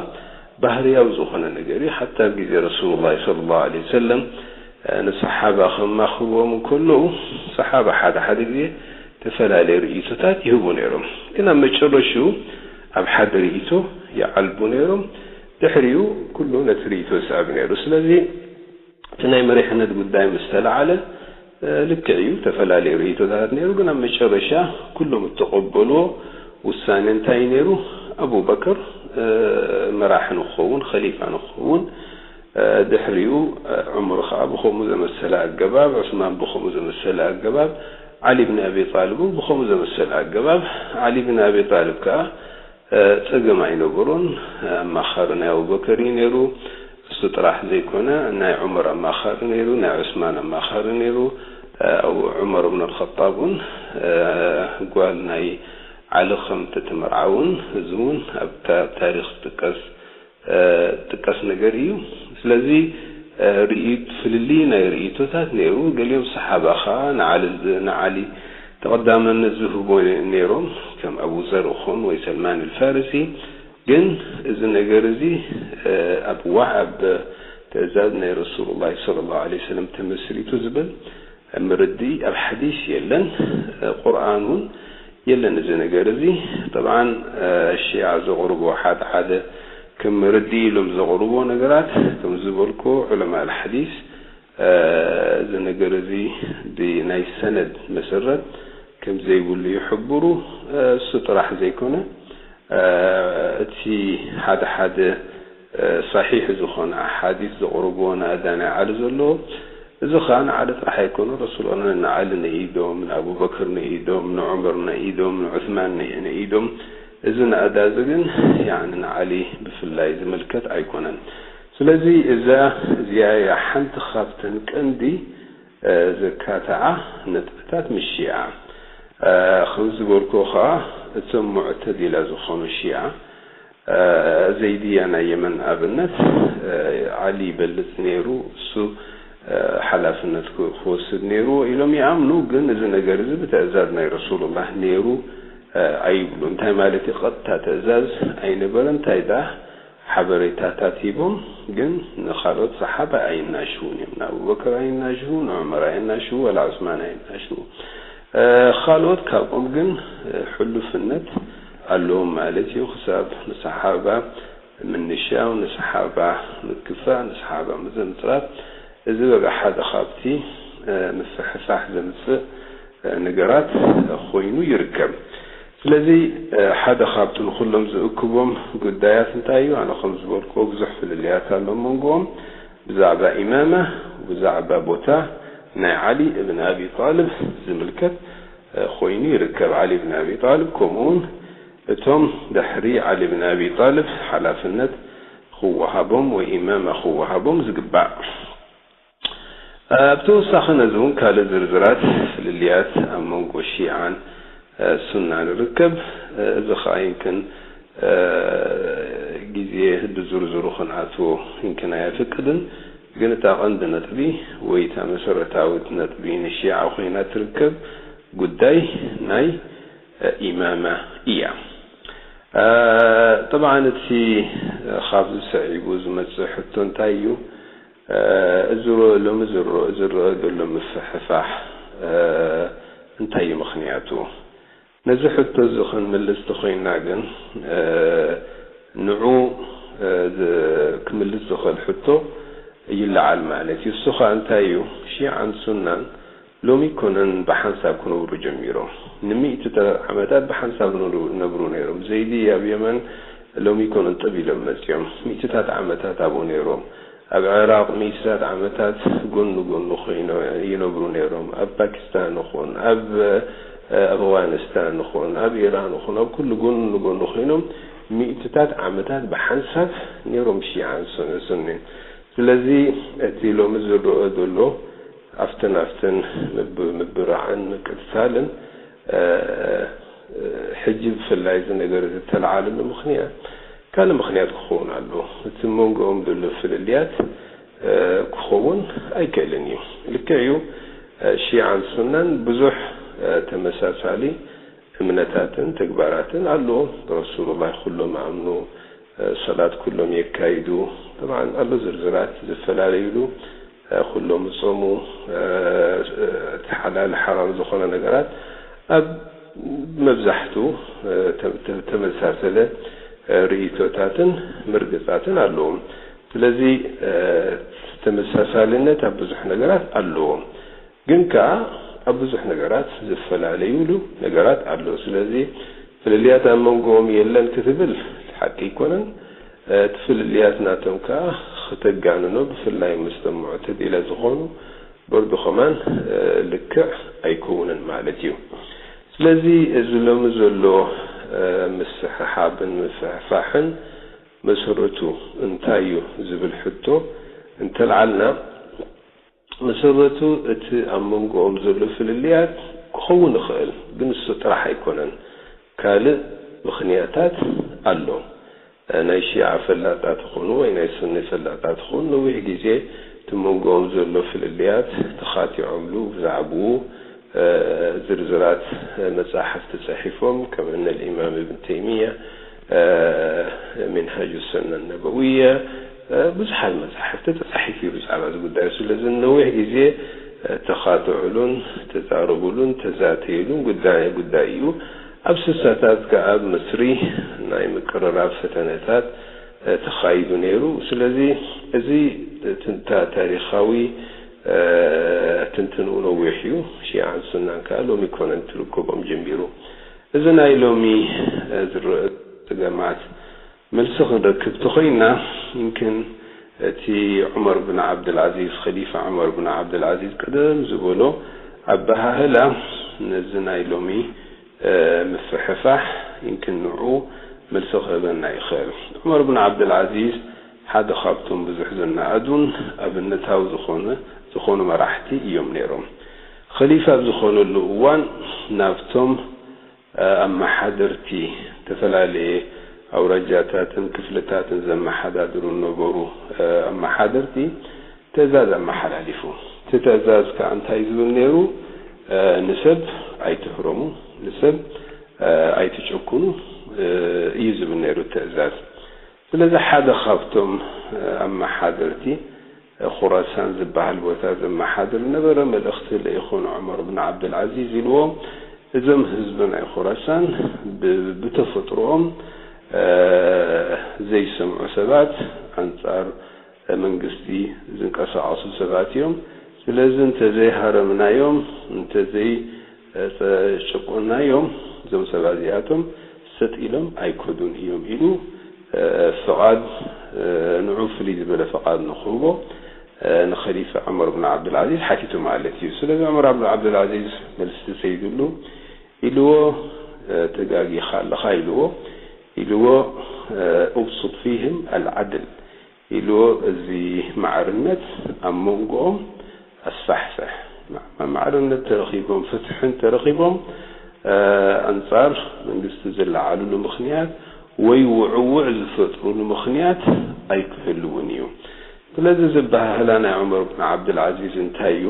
ባህርያዊ ዝኾነ ነገር እዩ። ሓታ ኣብ ግዜ ረሱሉላህ ሰለላሁ ዐለይሂ ወሰለም፣ እ፣ ንሰሓባ ከማኽርዎም እንከለዉ፣ ሰሓባ ሓደ ሓደ ግዜ ተፈላለየ ርእይቶታት ይህቡ ነይሮም። ግን ኣብ መጨረሽኡ ኣብ ሓደ ርእይቶ ይዓልቡ ነይሮም። ድሕሪኡ ኩሉ ነቲ ርእይቶ ዝስዕብ ነይሩ። ስለዚ እቲ ናይ መሪሕነት ጉዳይ ምስ ተለዓለ፣ እ፣ ልክዕ እዩ፣ ተፈላለየ ርእይቶታት ነይሩ። ግን ኣብ መጨረሻ ኩሎም እተቐበልዎ ውሳኔ እንታይ ነይሩ? ኣቡበከር፣ እ፣ መራሒ ንክኸውን፣ ኸሊፋ ንክኸውን፣ እ፣ ድሕሪኡ፣ እ፣ ዑመር ኸኣ ብኸምኡ ዘመሰለ ኣገባብ፣ ዑስማን ብኸምኡ ዘመሰለ ኣገባብ፣ ዓሊ ብን ኣቢ ጣልብ እውን ብኸምኡ ዘመሰለ ኣገባብ፣ ዓሊ ብን ኣቢ ጣልብ ከኣ ጸገም ኣይነበሮን። ኣማኻሪ ናይ ኣቡበከር እዩ ነይሩ። እሱ ጥራሕ ዘይኮነ፣ ናይ ዑመር ኣማኻሪ ነይሩ፣ ናይ ዑስማን ኣማኻሪ ነይሩ። ኣብ ዑመር እብን ኣልኸጣብ እውን ጓል ናይ ዓሊ ከም እተመርዓ እውን፣ እዚ እውን ኣብ ታ-፣ ታሪኽ ዝጥቀስ፣ ዝጥቀስ ነገር እዩ። ስለዚ ርእይት-፣ ፍልልይ ናይ ርእይቶታት ነይሩ። ገሊኦም ሰሓባ ኸኣ ንዓሊ፣ ንዓሊ ተቐዳምነት ዝህቦ ነይሮም፣ ከም ኣቡ ዘር ይኹን ወይ ሰልማን ኣልፋርሲ። ግን እዚ ነገር እዚ፣ እ፣ ኣብ ዋዕ-፣ ኣብ ትእዛዝ ናይ ረሱሉላህ ሰለላሁ ዐለይሂ ወሰለም ተመስሪቱ ዝብል ምርድኢ ኣብ ሓዲስ የለን፣ እ፣ ቁርኣን እውን የለን። እዚ ነገር እዚ ጠብዓን፣ እ፣ ሺዓ ዘቕርቦ ሓደ ሓደ ከም ምርድኢ ኢሎም ዘቕርቦ ነገራት፣ ከም ዝበልኩ ዑለማ ኣልሓዲስ፣ እ፣ እዚ ነገር እዚ ብናይ ሰነድ መሰረት ከም ዘይብሉ ይሕብሩ። እ፣ እሱ ጥራሕ ዘይኮነ፣ እ፣ እቲ ሓደ ሓደ፣ እ፣ ሰሒሕ ዝኾነ ኣሓዲስ ዘቕርብዎ ናእዳ ናይ ዓሊ ዘለዎ፣ እዚ ኸኣ ንዓሊ ጥራሕ ኣይኮነ፣ ረሱል ንዓሊ ንኢዶም፣ ንኣቡበክር ንኢዶም፣ ንዑመር ንኢዶም፣ ንዑስማን ንኢ-፣ ንኢዶም። እዚ ናእዳ እዚ ግን፣ ያኒ፣ ንዓሊ ብፍላይ ዝምልከት ኣይኮነን። ስለዚ እዛ እዚኣ እያ ሓንቲ ካብተን ቀንዲ፣ እ፣ ዘካትዓ ነጥብታት ምስ ሺዓ። እ፣ ከም ዝበልኩ ኸዓ እቶም ሙዕተዚላ ዝኾኑ ሺዓ፣ እ፣ ዘይድያ ናይ የመን ኣብነት፣ እ፣ ዓሊ ይበልጽ ነይሩ፣ እሱ፣ እ፣ ሓላፍነት ክወስድ ነይርዎ ኢሎም ይኣምኑ። ግን እዚ ነገር እዚ ብትእዛዝ ናይ ረሱሉላህ ነይሩ፣ እ፣ ኣይብሉ። እንታይ ማለት እዩ? ቀጥታ ትእዛዝ ኣይነበረን። እንታይ ደኣ ሓበሬታታት ሂቦም፣ ግን ንኻልኦት ሰሓባ ኣይናሽውን እዮም። ንኣቡበከር ኣይናሽዉ፣ ንዑመር ኣይናሽዉ፣ ወላ ዑስማን ኣይናሽዉ። እ፣ ካልኦት ካብኦም ግን፣ እ፣ ሕሉፍነት ኣለዎም ማለት እዩ። ክሳብ ንሰሓባ ምንሻው፣ ንሰሓባ ምክፋእ፣ ንሰሓባ ምዝንጥራፍ፣ እዚ በቃ ሓደ ካብቲ፣ እ፣ ምፍሕፋሕ ዘምጽእ፣ እ፣ ነገራት ኮይኑ ይርከብ። ስለዚ፣ እ፣ ሓደ ካብቲ ንኹሎም ዝእክቦም ጉዳያት እንታይ እዩ? ኣነ ከም ዝበልክዎ ብዙሕ ፍልልያት ኣሎ መንጎኦም። ብዛዕባ ኢማማ፣ ብዛዕባ ቦታ ናይ ዓሊ እብን ኣቢ ጣልብ ዝምልከት፣ እ፣ ኮይኑ ይርከብ። ዓሊ ብን ኣቢ ጣልብ፣ ከምኡውን እቶም ድሕሪ ዓሊ ብን ኣቢ ጣልብ ሓላፍነት ክወሃቦም ወይ ኢማማ ክወሃቦም ዝግባእ። ኣብ ተወሳኺ ነዚ እውን ካልእ ዝርዝራት ፍልልያት ኣብ መንጎ ሺዓን፣ እ፣ ሱናን ይርከብ። እ፣ እዚ ኸኣ ይምክን፣ እ፣ ግዜ ብዝርዝሩ ክንኣትዎ ይምክን ኣየፍቅድን። ግን እታ ቀንዲ ነጥቢ ወይ እታ መሰረታዊት ነጥቢ ንሺዓ ኮይና ትርከብ ጉዳይ ናይ፣ እ፣ ኢማማ እያ። እ፣ ጠብዓን እቲ፣ እ፣ ካብዚ ሰዒቡ ዝመጽእ ሕቶ እንታይ እዩ? እ፣ እዚ ሮ-፣ ሎሚ ዝሮ-፣ ዝረአ ዘሎ ምፍሕፋሕ፣ እ፣ እንታይ እዩ ምኽንያቱ? ነዚ ሕቶ እዚ ክንምልስ ተኾይንና ግን፣ እ፣ ንዑ፣ እ፣ ዝ-፣ ክምልስ ዝኽእል ሕቶ ይለዓል ማለት እዩ። እሱ ኸኣ እንታይ እዩ? ሺዓን ሱናን ሎሚ ኣይኮነን ብሓንሳብ ክነብሩ ጀሚሮም። ንሚእትታት ዓመታት ብሓንሳብ ነሩ-፣ ነብሩ ነይሮም። ዘይዲ ኣብ የመን ሎሚ ኣይኮነን ጥብ ኢሎም መጺኦም። ሚእትታት ዓመታት ኣብኡ ነይሮም። ኣብ ዕራቕ ሚእትታት ዓመታት ጎን ንጎን ኮይኖም ይነብሩ ነይሮም። ኣብ ፓኪስታን ይኹን፣ ኣብ፣ እ፣ ኣፍጋኒስታን ይኹን፣ ኣብ ኢራን ይኹን፣ ኣብ ኩሉ ጎን ንጎን ኮይኖም ሚእትታት ዓመታት ብሓንሳብ ነይሮም ሺዓን ሱን-፣ ሱኒን። ስለዚ እቲ ሎሚ ዝረአ ዘሎ ኣፍትን ኣፍትን ምብ-፣ ምብራዕን ምቅትታልን፣ እ፣ ሕጂ ብፍላይ እዚ ነገር እዚ እተለዓለሉ ምኽንያት ካልእ ምኽንያት ክኸውን ኣለዎ። እቲ መንጎኦም ዘሎ ፍልልያት፣ እ፣ ክኸውን ኣይክእልን እዩ። ልክዕ እዩ፣ እ፣ ሺዓን ሱናን ብዙሕ፣ እ፣ ተመሳሳሊ እምነታትን ተግባራትን ኣለዎም። ረሱሉላህ ኩሎም ኣምኑ፣ እ፣ ሰላት ኩሎም የካይዱ። ጠብዓን ኣሎ ዝርዝራት ዝፈላለዩሉ፣ እ፣ ኩሎም ይጾሙ፣ እ፣ እቲ ሓላል ሓራም ዝኾነ ነገራት ኣብ መብዛሕቱ፣ እ፣ ተ-፣ ተ-፣ ተመሳሰለ፣ እ፣ ርእይቶታትን ምርግጻትን ኣለዎም። ስለዚ፣ እ፣ ተመሳሳልነት ኣብ ብዙሕ ነገራት ኣለዎም። ግን ከኣ ኣብ ብዙሕ ነገራት ዝፈላለዩሉ ነገራት ኣሎ። ስለዚ ፍልልያት ኣብ መንጎኦም የለን ክትብል ሓቂ ኣይኮነን። እቲ ፍልልያት ናቶም ከኣ ክተጋንኖ፣ ብፍላይ ምስቶም ሙዕተዚላ ዝኾኑ በርዱ ከማን፣ እ፣ ልክዕ ኣይከውንን ማለት እዩ። ስለዚ እዚ ሎሚ ዘሎ፣ እ፣ ምስሕሓብን ምፍሕፋሕን መሰረቱ እንታይ እዩ ዝብል ሕቶ እንተልዓልና፣ መሰረቱ እቲ ኣብ መንጎኦም ዘሎ ፍልልያት ክኸውን ይኽእል፣ ግን እሱ ጥራሕ ኣይኮነን። ካልእ ምኽንያታት ኣሎ። ናይ ሺዓ ፈላጣት ይኹኑ ወይ ናይ ሱኒ ፈላጣት ይኹኑ፣ ነዊሕ ግዜ እቲ መንጎኦም ዘሎ ፍልልያት ተኻቲዖምሉ፣ ብዛዕባኡ፣ እ፣ ዝርዝራት መጻሕፍቲ ጽሒፎም፣ ከም እነ ልኢማም እብን ተይሚያ፣ እ፣ ሚንሃጁ ሰነ ነበውያ፣ እ፣ ብዙሓት መጻሕፍቲ ተጻሒፉ እዩ ብዛዕባ እዚ ጉዳይ። ስለዚ ነዊሕ ግዜ፣ እ፣ ተኻትዑሉን ተዛረቡሉን ተዛተዩሉን ጉዳይ፣ ጉዳይ እዩ። ኣብ ስሳታት ከኣ ኣብ ምስሪ ናይ ምቅርራብ ፈተነታት፣ እ፣ ተኻይዱ ነይሩ። ስለዚ እዚ ትንታ-፣ ታሪኻዊ፣ እ፣ ትንትንኡ ነዊሕ እዩ። ሺዓን ሱናን ከኣ ሎሚ ኣይኮነን ትርክቦም ጀሚሩ። እዚ ናይ ሎሚ፣ እ፣ ዝረአ ጸገማት መልሲ ክንረክብ ተኾይንና፣ ይምክን እቲ ዑመር ብን ዓብደልዓዚዝ፣ ኸሊፋ ዑመር ብን ዓብደልዓዚዝ ቀደም ዝበሎ ኣበሃህላ ነዚ ናይ ሎሚ፣ እ፣ ምፍሕፋሕ ይምክን ንዑ መልሲ ክህበና ይኽእል። ዑመር ብን ዓብደልዓዚዝ ሓደ ካብቶም ብዙሕ ዝነኣዱን ኣብነታዊ ዝኾነ፣ ዝኾኑ መራሕቲ እዮም ነይሮም። ኸሊፋ ኣብ ዝኾነሉ እዋን ናብቶም፣ እ፣ ኣመሓደርቲ፣ ዝተፈላለየ ኣውራጃታትን ክፍልታትን ዘመሓዳድሩ ነበሩ፣ እ፣ ኣመሓደርቲ ትእዛዝ ኣመሓላሊፉ። እቲ ትእዛዝ ከኣ እንታይ ዝብል ነይሩ? እ፣ ንሰብ ኣይትህረሙ፣ ንሰብ፣ እ፣ ኣይትጨኩኑ፣ እ፣ እዩ ዝብል ነይሩ ትእዛዝ። ስለዚ ሓደ ካብቶም፣ እ፣ ኣመሓደርቲ፣ እ፣ ኹራሳን ዝበሃል ቦታ ዘመሓድር ነበረ፣ መልእኽቲ ልኢኹ ንዑመር ብን ዓብደልዓዚዝ ኢልዎ። እዞም ህዝቢ ናይ ኹራሳን ብ-፣ ብተፈጥሮኦም፣ እ፣ ዘይሰምዑ ሰባት፣ ኣንጻር መንግስቲ ዝንቀሳቐሱ ሰባት እዮም። ስለዚ እንተዘይሃረምናዮም፣ እንተዘይ ጨቆናዮም፣ እዞም ሰባት እዚኣቶም ሰጥ ኢሎም ኣይከዱን እዮም ኢሉ፣ እ፣ ፍቓድ፣ እ፣ ንዑ ፍልይ ዝበለ ፍቓድ ንኽህቦ፣ እ፣ ንኸሊፋ ዑመር ብን ዓብዱልዓዚዝ ሓቲቱ ማለት እዩ። ስለዚ ዑመር ብን ዓብዱልዓዚዝ መልሲ ተሰይዱሉ ኢልዎ፣ እ፣ ተጋጊኻ ኣለኻ ኢልዎ፣ ኢልዎ፣ እ፣ ኡብሱጥ ፊህም ኣልዓድል ኢልዎ፣ እዚ ማዕርነት ኣብ መንጎኦም ኣስፋሕፍሕ። ማ-፣ ማዕርነት ተረኺቦም፣ ፍትሕን ተረኺቦም፣ እ፣ ኣንጻር መንግስቲ ዝለዓሉሉ ምኽንያት ወይ ውዕውዕ ዝፈጥሩሉ ምኽንያት ኣይክህልውን እዩ። ስለዚ እዚ ኣበሃህላ ናይ ዑመር ብን ዓብዱልዓዚዝ እንታይ እዩ?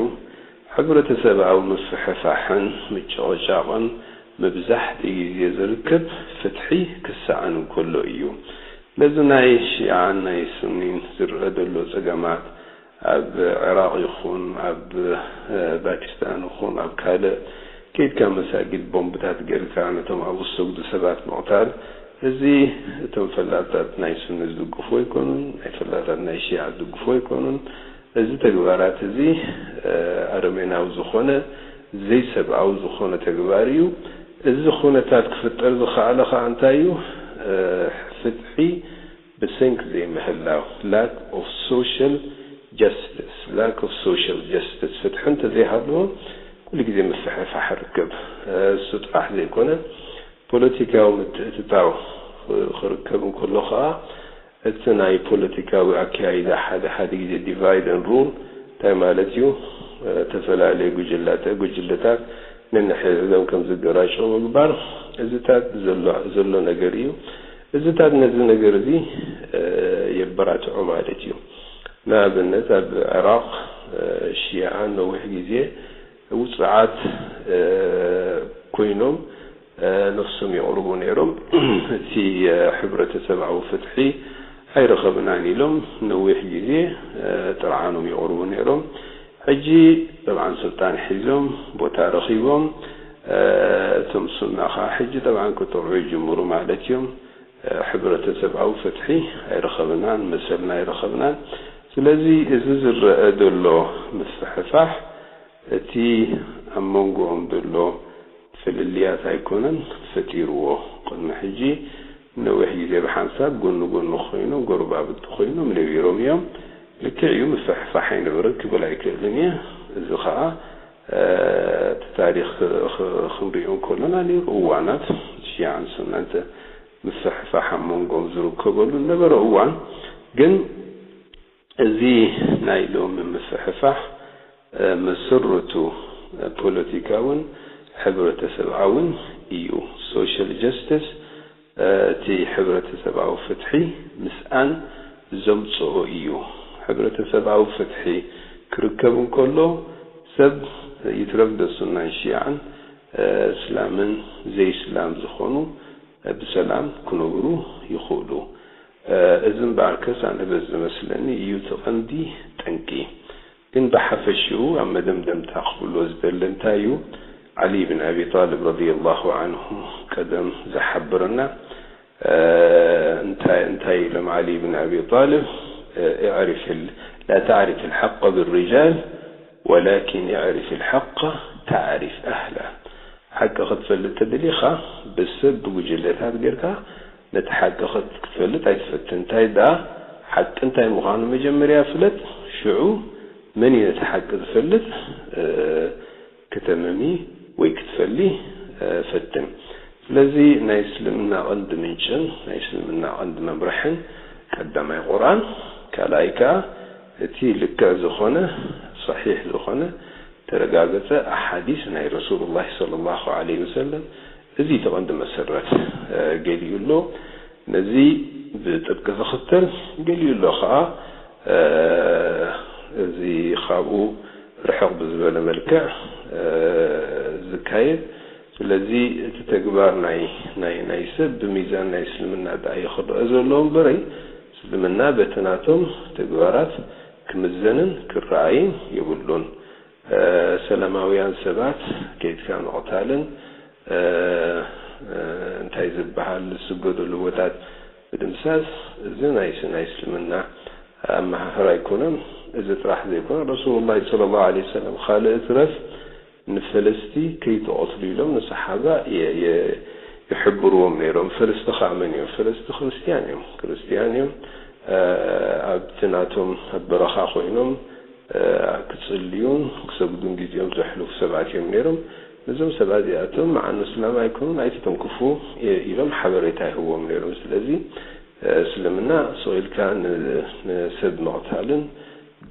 ሕብረተሰብኣዊ ምፍሕፋሕን ምጭቕጫቕን መብዛሕትኡ ግዜ ዝርከብ ፍትሒ ክሰኣን እንከሎ እዩ። ስለዚ ናይ ሺዓን ናይ ሱኒን ዝረአ ዘሎ ጸገማት ኣብ ዕራቕ ይኹን ኣብ፣ እ፣ ፓኪስታን ይኹን ኣብ ካልእ ከይድካ መሳጊድ ቦምብታት ጌርካ ነቶም ኣብኡ ዝሰግዱ ሰባት ምቕታል፣ እዚ እቶም ፈላጣት ናይ ሱኒ ዝድግፉ ኣይኮኑን፣ ናይ ፈላጣት ናይ ሺዓ ዝድግፉ ኣይኮኑን። እዚ ተግባራት እዚ፣ እ፣ ኣረሜናዊ ዝኾነ፣ ዘይሰብኣዊ ዝኾነ ተግባር እዩ። እዚ ኩነታት ክፍጠር ዝኸኣለ ኸኣ እንታይ እዩ? እ፣ ፍትሒ ብሰንኪ ዘይምህላው፣ lack of social justice, lack of social justice፣ ፍትሒ እንተዘይሃለዎ ኩሉ ግዜ ምፍሕፋሕ ርከብ። እሱ ጥራሕ ዘይኮነ፣ ፖለቲካዊ ምትእትታው ክርከብ እንከሎ ከዓ፣ እቲ ናይ ፖለቲካዊ ኣካያይዳ ሓደ ሓደ ግዜ divide and rule እንታይ ማለት እዩ? ዝተፈላለዩ ጉጅላተ- ጉጅለታት ነንሕድሕዶም ከም ዝገራጨው ምግባር፣ እዚታት ዘሎ ዘሎ ነገር እዩ። እዚታት ነዚ ነገር እዚ የበራትዑ ማለት እዩ። ንኣብነት ኣብ ዕራቕ ሽያዓን ነዊሕ ግዜ ውፅዓት ኮይኖም ነፍሶም የቕርቡ ነይሮም። እቲ ሕብረተሰብኣዊ ፍትሒ ኣይረኸብናን ኢሎም ነዊሕ ግዜ ጥርዓኖም የቕርቡ ነይሮም። ሕጂ ጠብዓን ስልጣን ሒዞም ቦታ ረኺቦም፣ እቶም ሱና ከዓ ሕጂ ጠብዓን ክጥርዑ ይጅምሩ ማለት እዮም። ሕብረተሰብኣዊ ፍትሒ ኣይረኸብናን፣ መሰልና ኣይረኸብናን። ስለዚ እዚ ዝረአ ዘሎ ምፍሕፋሕ እቲ ኣብ መንጎኦም ዘሎ ፍልልያት ኣይኮነን ፈጢርዎ። ቅድሚ ሕጂ ነዊሕ ግዜ ብሓንሳብ ጎኒ ጎኒ ኮይኖም ጎረባብቲ ኮይኖም ነቢሮም እዮም። ልክዕ እዩ፣ ምፍሕፋሕ ኣይነበረን ክብል ኣይክእልን እየ። እዚ ከዓ እቲ ታሪክ ክንሪኦ ከለና ነይሩ እዋናት ሽያዕን ሱናን ምፍሕፋሕ ኣብ መንጎኦም ዝርከበሉ ነበረ እዋን። ግን እዚ ናይ ሎሚ ምፍሕፋሕ መሰረቱ ፖለቲካውን ሕብረተሰብኣውን እዩ። ሶሻል ጀስቲስ እቲ ሕብረተሰብኣዊ ፍትሒ ምስኣን ዘምፅኦ እዩ። ሕብረተሰብኣዊ ፍትሒ ክርከብ እንከሎ ሰብ ይትረፍ ደሱናን ሽያዕን እስላምን ዘይስላም ዝኾኑ ብሰላም ክነብሩ ይኽእሉ። እዚ እምበኣርከስ ኣነ በዚ ዝመስለኒ እዩ እቲ ቀንዲ ጠንቂ። ግን ብሓፈሽኡ ኣብ መደምደምታ ክብሎ ዝደሊ እንታይ እዩ፣ ዓሊ ብን ኣቢ ጣልብ ረዲየላሁ ዓንሁ ቀደም ዝሓበረና እንታይ እንታይ ኢሎም ዓሊ ብን ኣቢ ጣልብ፣ እዕሪፍ ላ ተዕሪፍ ልሓቀ ብሪጃል ወላኪን እዕሪፍ ልሓቀ ተዕሪፍ ኣህላ። ሓቂ ክትፈልጥ ተደሊኻ ብሰብ ብጉጅለታት ጌርካ ነቲ ሓቂ ክትፈልጥ ኣይትፈትን። እንታይ ደኣ ሓቂ እንታይ ምዃኑ መጀመርያ ፍለጥ፣ ሽዑ መን እዩ ነቲ ሓቂ ዝፈልጥ ክተምሚ ወይ ክትፈሊ ፈትን። ስለዚ ናይ እስልምና ቀንዲ ምንጭን ናይ እስልምና ቀንዲ መምርሕን ቀዳማይ ቁርኣን፣ ካልኣይ ከኣ እቲ ልክዕ ዝኾነ ሰሒሕ ዝኾነ ተረጋገጸ ኣሓዲስ ናይ ረሱሉላህ ሰለላሁ ዐለይሂ ወሰለም፣ እዚ እቲ ቀንዲ መሰረት ገሊኡ ኣሎ። ነዚ ብጥብቂ ዝኽተል፣ ገሊኡ ኣሎ ከዓ እዚ ካብኡ ርሕቕ ብዝበለ መልክዕ ዝካየድ። ስለዚ እቲ ተግባር ናይ ናይ ናይ ሰብ ብሚዛን ናይ እስልምና ደኣ እዩ ክረአ ዘለዎ እምበረይ፣ እስልምና በቲ ናቶም ተግባራት ክምዘንን ክረኣይን የብሉን። ሰላማውያን ሰባት ከይድካ ምቕታልን እንታይ ዝበሃል ዝስገደሉ ቦታት ምድምሳስ፣ እዚ ናይ ናይ እስልምና ኣመሃህራ ኣይኮነን። እዚ ጥራሕ ዘይኮነ ረሱሉላህ ሰለላሁ ዐለይሂ ወሰለም ካልእ ትረፍ ንፈለስቲ ከይትቐትሉ ኢሎም ንሰሓባ ይሕብርዎም ነይሮም። ፈለስቲ ከዓ መን እዮም? ፈለስቲ ክርስትያን እዮም። ክርስትያን እዮም። ኣብቲ ናቶም ኣብ በረኻ ኮይኖም ክጽልዩን ክሰግዱን ግዜኦም ዘሕልፉ ሰባት እዮም ነይሮም። ነዞም ሰባት እዚኣቶም መዓኑ እስላም ኣይኮኑን፣ ኣይትተንክፉ ኢሎም ሓበሬታ ይህዎም ነይሮም። ስለዚ እስልምና ስቕ ኢልካ ንሰብ ምቕታልን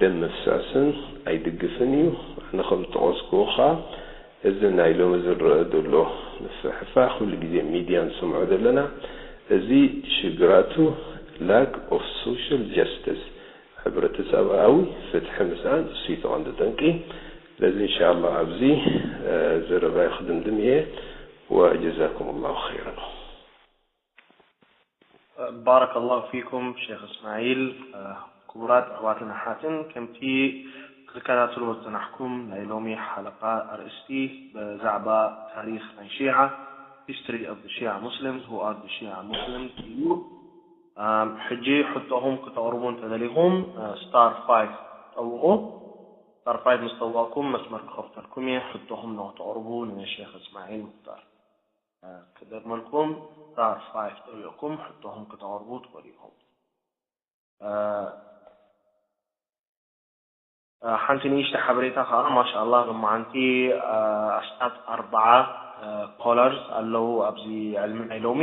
ደም ምፍሳስን ኣይድግፍን እዩ። ኣነ ከም ዝጠቐስኩዎ ከዓ እዚ ናይ ሎሚ ዝረአ ዘሎ ምፍሕፋሕ ኩሉ ግዜ ሚድያ ንሰምዖ ዘለና፣ እዚ ሽግራቱ lack of social justice፣ ሕብረተሰብኣዊ ፍትሒ ምስኣን እሱ እዩ እቲ ቀንዲ ጠንቂ። ስለዚ እንሻላ ኣብዚ ዘረባይ ክድምድም እየ። ወጀዛኩም ላሁ ኸይረን። ባረከ ላሁ ፊኩም ሼክ እስማዒል። ክቡራት ኣሕዋትን ኣሓትን፣ ከምቲ ክትከታተልዎ ዝጸናሕኩም ናይ ሎሚ ሓለቃ ኣርእስቲ ብዛዕባ ታሪኽ ናይ ሺዓ፣ history of the Shia Muslims, who are the Shia Muslims እዩ። ሕጂ ሕቶኹም ክተቕርቡ እንተደሊኹም star five ጠውቑ። Star five ምስ ጠወቕኩም መስመር ክኸፍተልኩም እየ ሕቶኹም ንክተቕርቡ ንሼክ እስማዒል ሙክታር። ክደግመልኩም፣ star five ጠዊቕኩም ሕቶኹም ክተቕርቡ ትኽእሉ ኢኹም። ሓንቲ ንእሽተ ሓበሬታ ከዓ ማሻኣላ ሎማዓንቲ ኣስታት ኣርባዓ ኮለርስ ኣለዉ ኣብዚ ዕልሚ ናይ ሎሚ።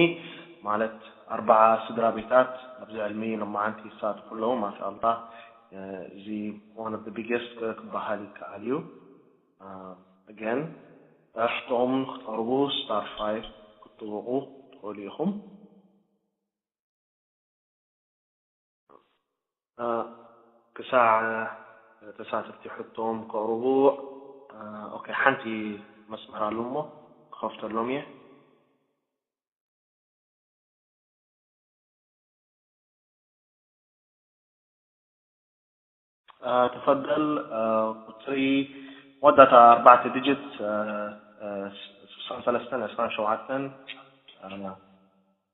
ማለት ኣርባዓ ስድራ ቤታት ኣብዚ ዕልሚ ሎማዓንቲ ይሳተፉ ኣለዉ። ማሻኣላ እዚ one of the biggest ክበሃል ይከኣል እዩ። Again ሕቶኦም ክተቕርቡ ስታር ፋይቭ ክትጥውቑ ትኽእሉ ኢኹም። ክሳዕ ተሳተፍቲ ሕቶም ከቕርቡ። ኦኬ፣ ሓንቲ መስመር ኣሎ እሞ ክኸፍተሎም እየ። ተፈደል። ቁፅሪ መወዳእታ ኣርባዕተ ዲጂት ስሳን ሰለስተን ዕስራን ሸውዓተን።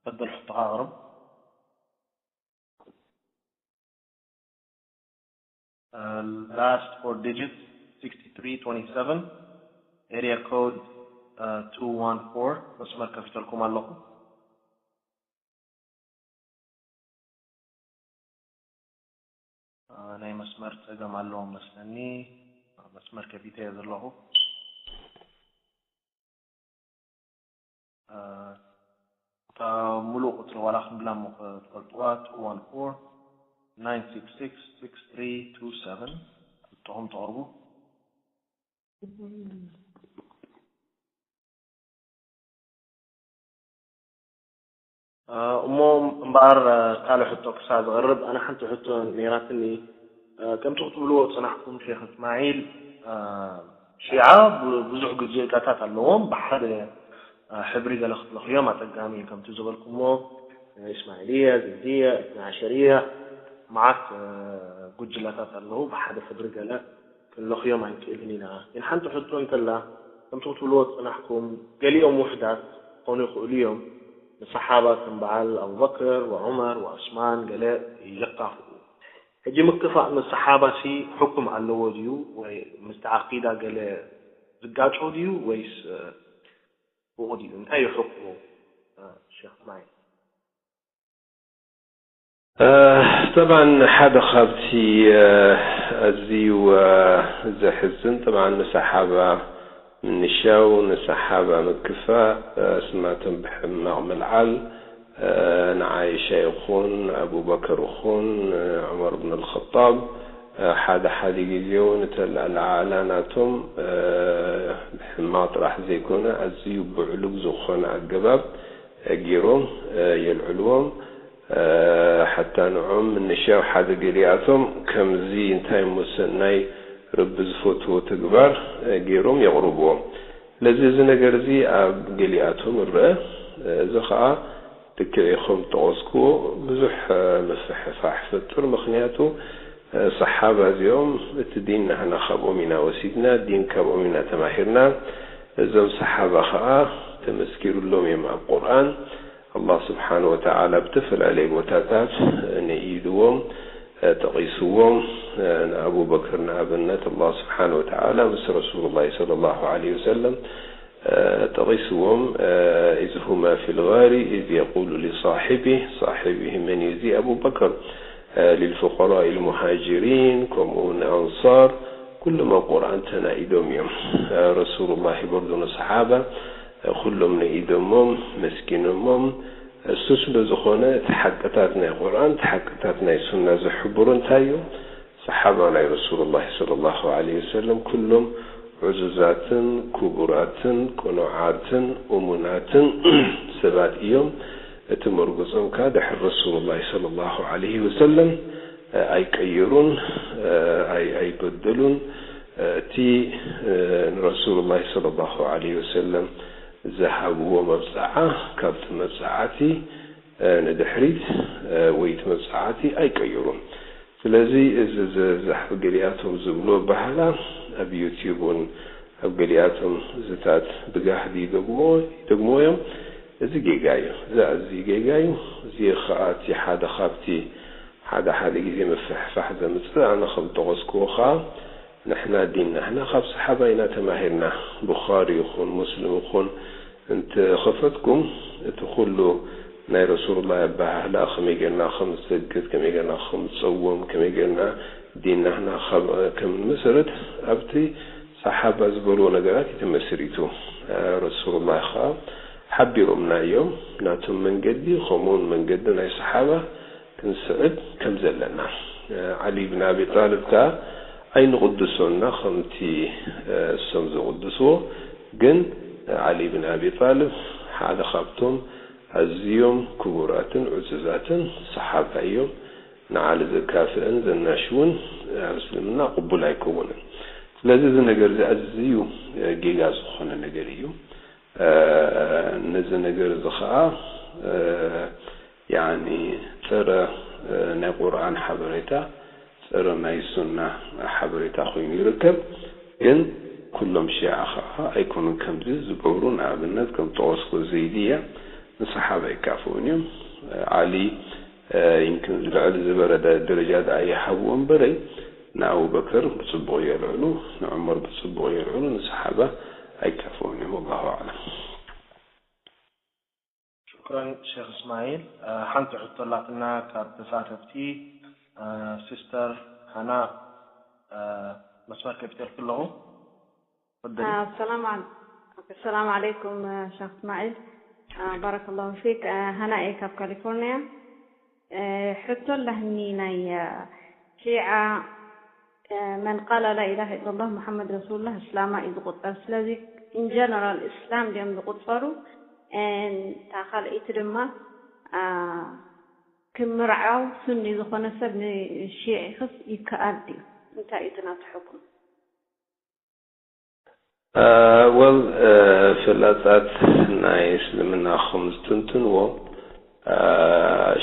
ተፈደል ሕቶኻ ኣቕርብ። Last four digits sixty three twenty seven. Area code two one four. መስመር ከፊተልኩም ኣለኹ። ናይ መስመር ፀገም ኣለዎ መስለኒ። መስመር ከፊተ እየ ዘለኹ። እታ ሙሉእ ቁፅሪ ዋላ ክንብላ እሞ ክትፈልጥዋ two one four nine six six six three two seven። ሕቶኹም ተቕርቡ። እሞ እምበኣር ካልእ ሕቶ ክሳብ ዝቐርብ ኣነ ሓንቲ ሕቶ ነይራትኒ። ከምቲ ክትብልዎ ዝፀናሕኩም ሼክ እስማዒል፣ ሺዓ ብዙሕ ጉጅለታት ኣለዎም። ብሓደ ሕብሪ ገለ ክትለኽዮም ኣፀጋሚ እዩ። ከምቲ ዝበልኩሞ እስማዒልያ፣ ዘይድያ፣ እትና ዓሸርያ፣ መዓት ጉጅለታት ኣለዉ። ብሓደ ሕብሪ ገለ ክንለኽዮም ኣይንክእልን ኢና። ግን ሓንቲ ሕቶ እንተላ ከምቲ ክትብልዎ ዝፀናሕኩም ገሊኦም ውሕዳት ክኾኑ ይኽእሉ እዮም። ንሰሓባ ከም በዓል ኣቡበክር ወዑመር ወዑስማን ገለ ይካፍኡ። ሕጂ ምክፋእ ምስ ሰሓባ ሲ ሕኩም ኣለዎ ድዩ ወይ ምስቲ ዓቂዳ ገለ ዝጋጮ ድዩ ወይስ ብኡ ድዩ? እንታይ እዩ ሕኩሙ ሸክ ማይ? ጠብዓን ሓደ ካብቲ ኣዝዩ ዘሕዝን ጠብዓን ንሰሓባ ምንሻው ንሰሓባ ምክፋእ ስማቶም ብሕማቕ ምልዓል ንዓይሻ ይኹን ንኣቡበከር ይኹን ንዑመር ብን ኣልኸጣብ ሓደ ሓደ ግዜ እውን እተን ልዕሊ ዓእላ ናቶም ብሕማቕ ጥራሕ ዘይኮነ ኣዝዩ ብዕሉግ ዝኾነ ኣገባብ ገይሮም የልዕልዎም። ሓታ ንዖም ምንሻው ሓደ ገሊኣቶም ከምዚ እንታይ እሞ ሰናይ ረቢ ዝፈትዎ ተግባር ገይሮም የቕርብዎ። ስለዚ እዚ ነገር እዚ ኣብ ገሊኣቶም ይረአ። እዚ ኸኣ ልክዕ ኢኹም ጠቐስክዎ ብዙሕ ምፍሕፋሕ ይፈጥር። ምኽንያቱ ሰሓባ እዚኦም እቲ ዲን ንሕና ካብኦም ኢና ወሲድና፣ ዲን ካብኦም ኢና ተማሂርና። እዞም ሰሓባ ኸኣ ተመስኪሩሎም እዮም ኣብ ቁርኣን። ኣላህ ስብሓን ወተዓላ ብተፈላለየ ቦታታት ንኢድዎም፣ ጠቒስዎም። ንኣቡበክር ንኣብነት ኣላህ ስብሓን ወተዓላ ምስ ረሱሉላሂ ሰለላሁ ዓለይሂ ወሰለም ጠቒስዎም إذ هما في الغار إذ يقول لصاحبه صاحبه መን እዩ እዚ ኣቡበክር للفقراء المهاجرين ከምኡ እውን ኣንሳር ኩሎም ኣብ ቁርኣን ተናኢዶም እዮም ረሱሉላሂ በርዱ ንሰሓባ ኩሎም ነኢዶሞም መስኪኖሞም እሱ ስለ ዝኾነ እቲ ሓቅታት ናይ ቁርኣን እቲ ሓቅታት ናይ ሱና ዝሕብሩ እንታይ እዩ ሰሓባ ናይ ረሱሉላሂ ሰለላሁ ዐለይሂ ወሰለም ኩሎም ዕዙዛትን ክቡራትን ቅኑዓትን እሙናትን ሰባት እዮም። እቲ መርጎጾም ከኣ ድሕሪ ረሱሉላሂ ሰለላሁ ዐለይሂ ወሰለም ኣይቀየሩን፣ ኣይበደሉን። እቲ ንረሱሉላሂ ሰለላሁ ዐለይሂ ወሰለም ዝሃብዎ መብጽዓ ካብቲ መብጽዓቲ ንድሕሪት ወይ እቲ መብጽዓቲ ኣይቀይሩን። ስለዚ እዚ ዝዛሕፍ ገሊኣቶም ዝብሉ ኣበሃህላ ኣብ ዩትዩብ እውን ኣብ ገሊኣቶም ዝታት ብጋህዲ ይደግምዎ ይደግምዎ እዮም። እዚ ጌጋ እዩ። እዚ ኣዝዩ ጌጋ እዩ። እዚ ኸኣ እቲ ሓደ ካብቲ ሓደ ሓደ ግዜ ምፍሕፋሕ ዘምጽእ ኣነ ከም ዝጠቐስክዎ ኸኣ ንሕና ዲን ንሕና ካብ ሰሓባ ኢና ተማሂርና። ቡኻሪ ይኹን ሙስሊም ይኹን እንተ ኸፈትኩም እቲ ኩሉ ናይ ረሱሉላህ ኣበሃህላ፣ ከመይ ጌርና ከም ንሰግድ፣ ከመይ ጌርና ከም ንጸውም፣ ከመይ ጌርና ዲንና ህና ካብ ከም ንመሰረት ኣብቲ ሰሓባ ዝበልዎ ነገራት እዩ ተመስሪቱ። ረሱሉላህ ኸኣ ሓቢሮምና እዮም ናቶም መንገዲ፣ ከምኡውን መንገዲ ናይ ሰሓባ ክንስዕብ ከም ዘለና። ዓሊ ብን ኣቢ ጣልብ ከኣ ኣይንቕድሶና ከምቲ እሶም ዝቕድስዎ፣ ግን ዓሊ ብን ኣቢ ጣልብ ሓደ ካብቶም ኣዝዮም ክቡራትን ዕዙዛትን ሰሓባ እዮም። ንዓሊ ዘካፍእን ዘናሽውን ኣብ እስልምና ቅቡል ኣይከውንን። ስለዚ እዚ ነገር እዚ ኣዝዩ ጌጋ ዝኾነ ነገር እዩ። ነዚ ነገር እዚ ኸኣ ያኒ ጸረ ናይ ቁርኣን ሓበሬታ፣ ጸረ ናይ ሱና ሓበሬታ ኮይኑ ይርከብ። ግን ኩሎም ሺዓ ኸዓ ኣይኮኑን ከምዚ ዝገብሩ። ንኣብነት ከም ጠቐስኩ ዘይድያ ንሰሓባ ኣይካፍኡን እዮም። ዓሊ ይምክን ዝልዕል ዝበለ ደ- ደረጃ ደኣ ይሃብዎ እምበረይ ንኣቡበከር ብጽቡቕ የልዕሉ፣ ንዑመር ብጽቡቕ የልዕሉ፣ ንሰሓባ ኣይካፍኡን እዮም። ወላሁ ኣዕለም። ሽኩረን ሸክ እስማዒል። ሓንቲ ሕቶ ኣላትና ካብ ተሳተፍቲ ሲስተር ሃና መስመር ከፊተልኪ ኣለኹ። ሰላም ሰላም ዓለይኩም ሸክ እስማዒል። ባረከላሁ ፊክ። ሃና እየ ካብ ካሊፎርኒያ። ሕቶ ኣለኒ ናይ ሺዓ መን ቃለ ላኢላሃ ኢለላህ ሙሓመድ ረሱሉላህ እስላማ እዩ ዝቁፀር። ስለዚ in general እስላም ድዮም ዝቁፀሩ? እታ ካልኣይቲ ድማ ክምርዓው ሱኒ ዝኾነ ሰብ ንሺዒኽስ ይከኣል ድዩ? እንታይ እዩ እቲ ናቱ ሕኩም? ወል ፍላጻት ናይ እስልምና ከም ዝትንትንዎ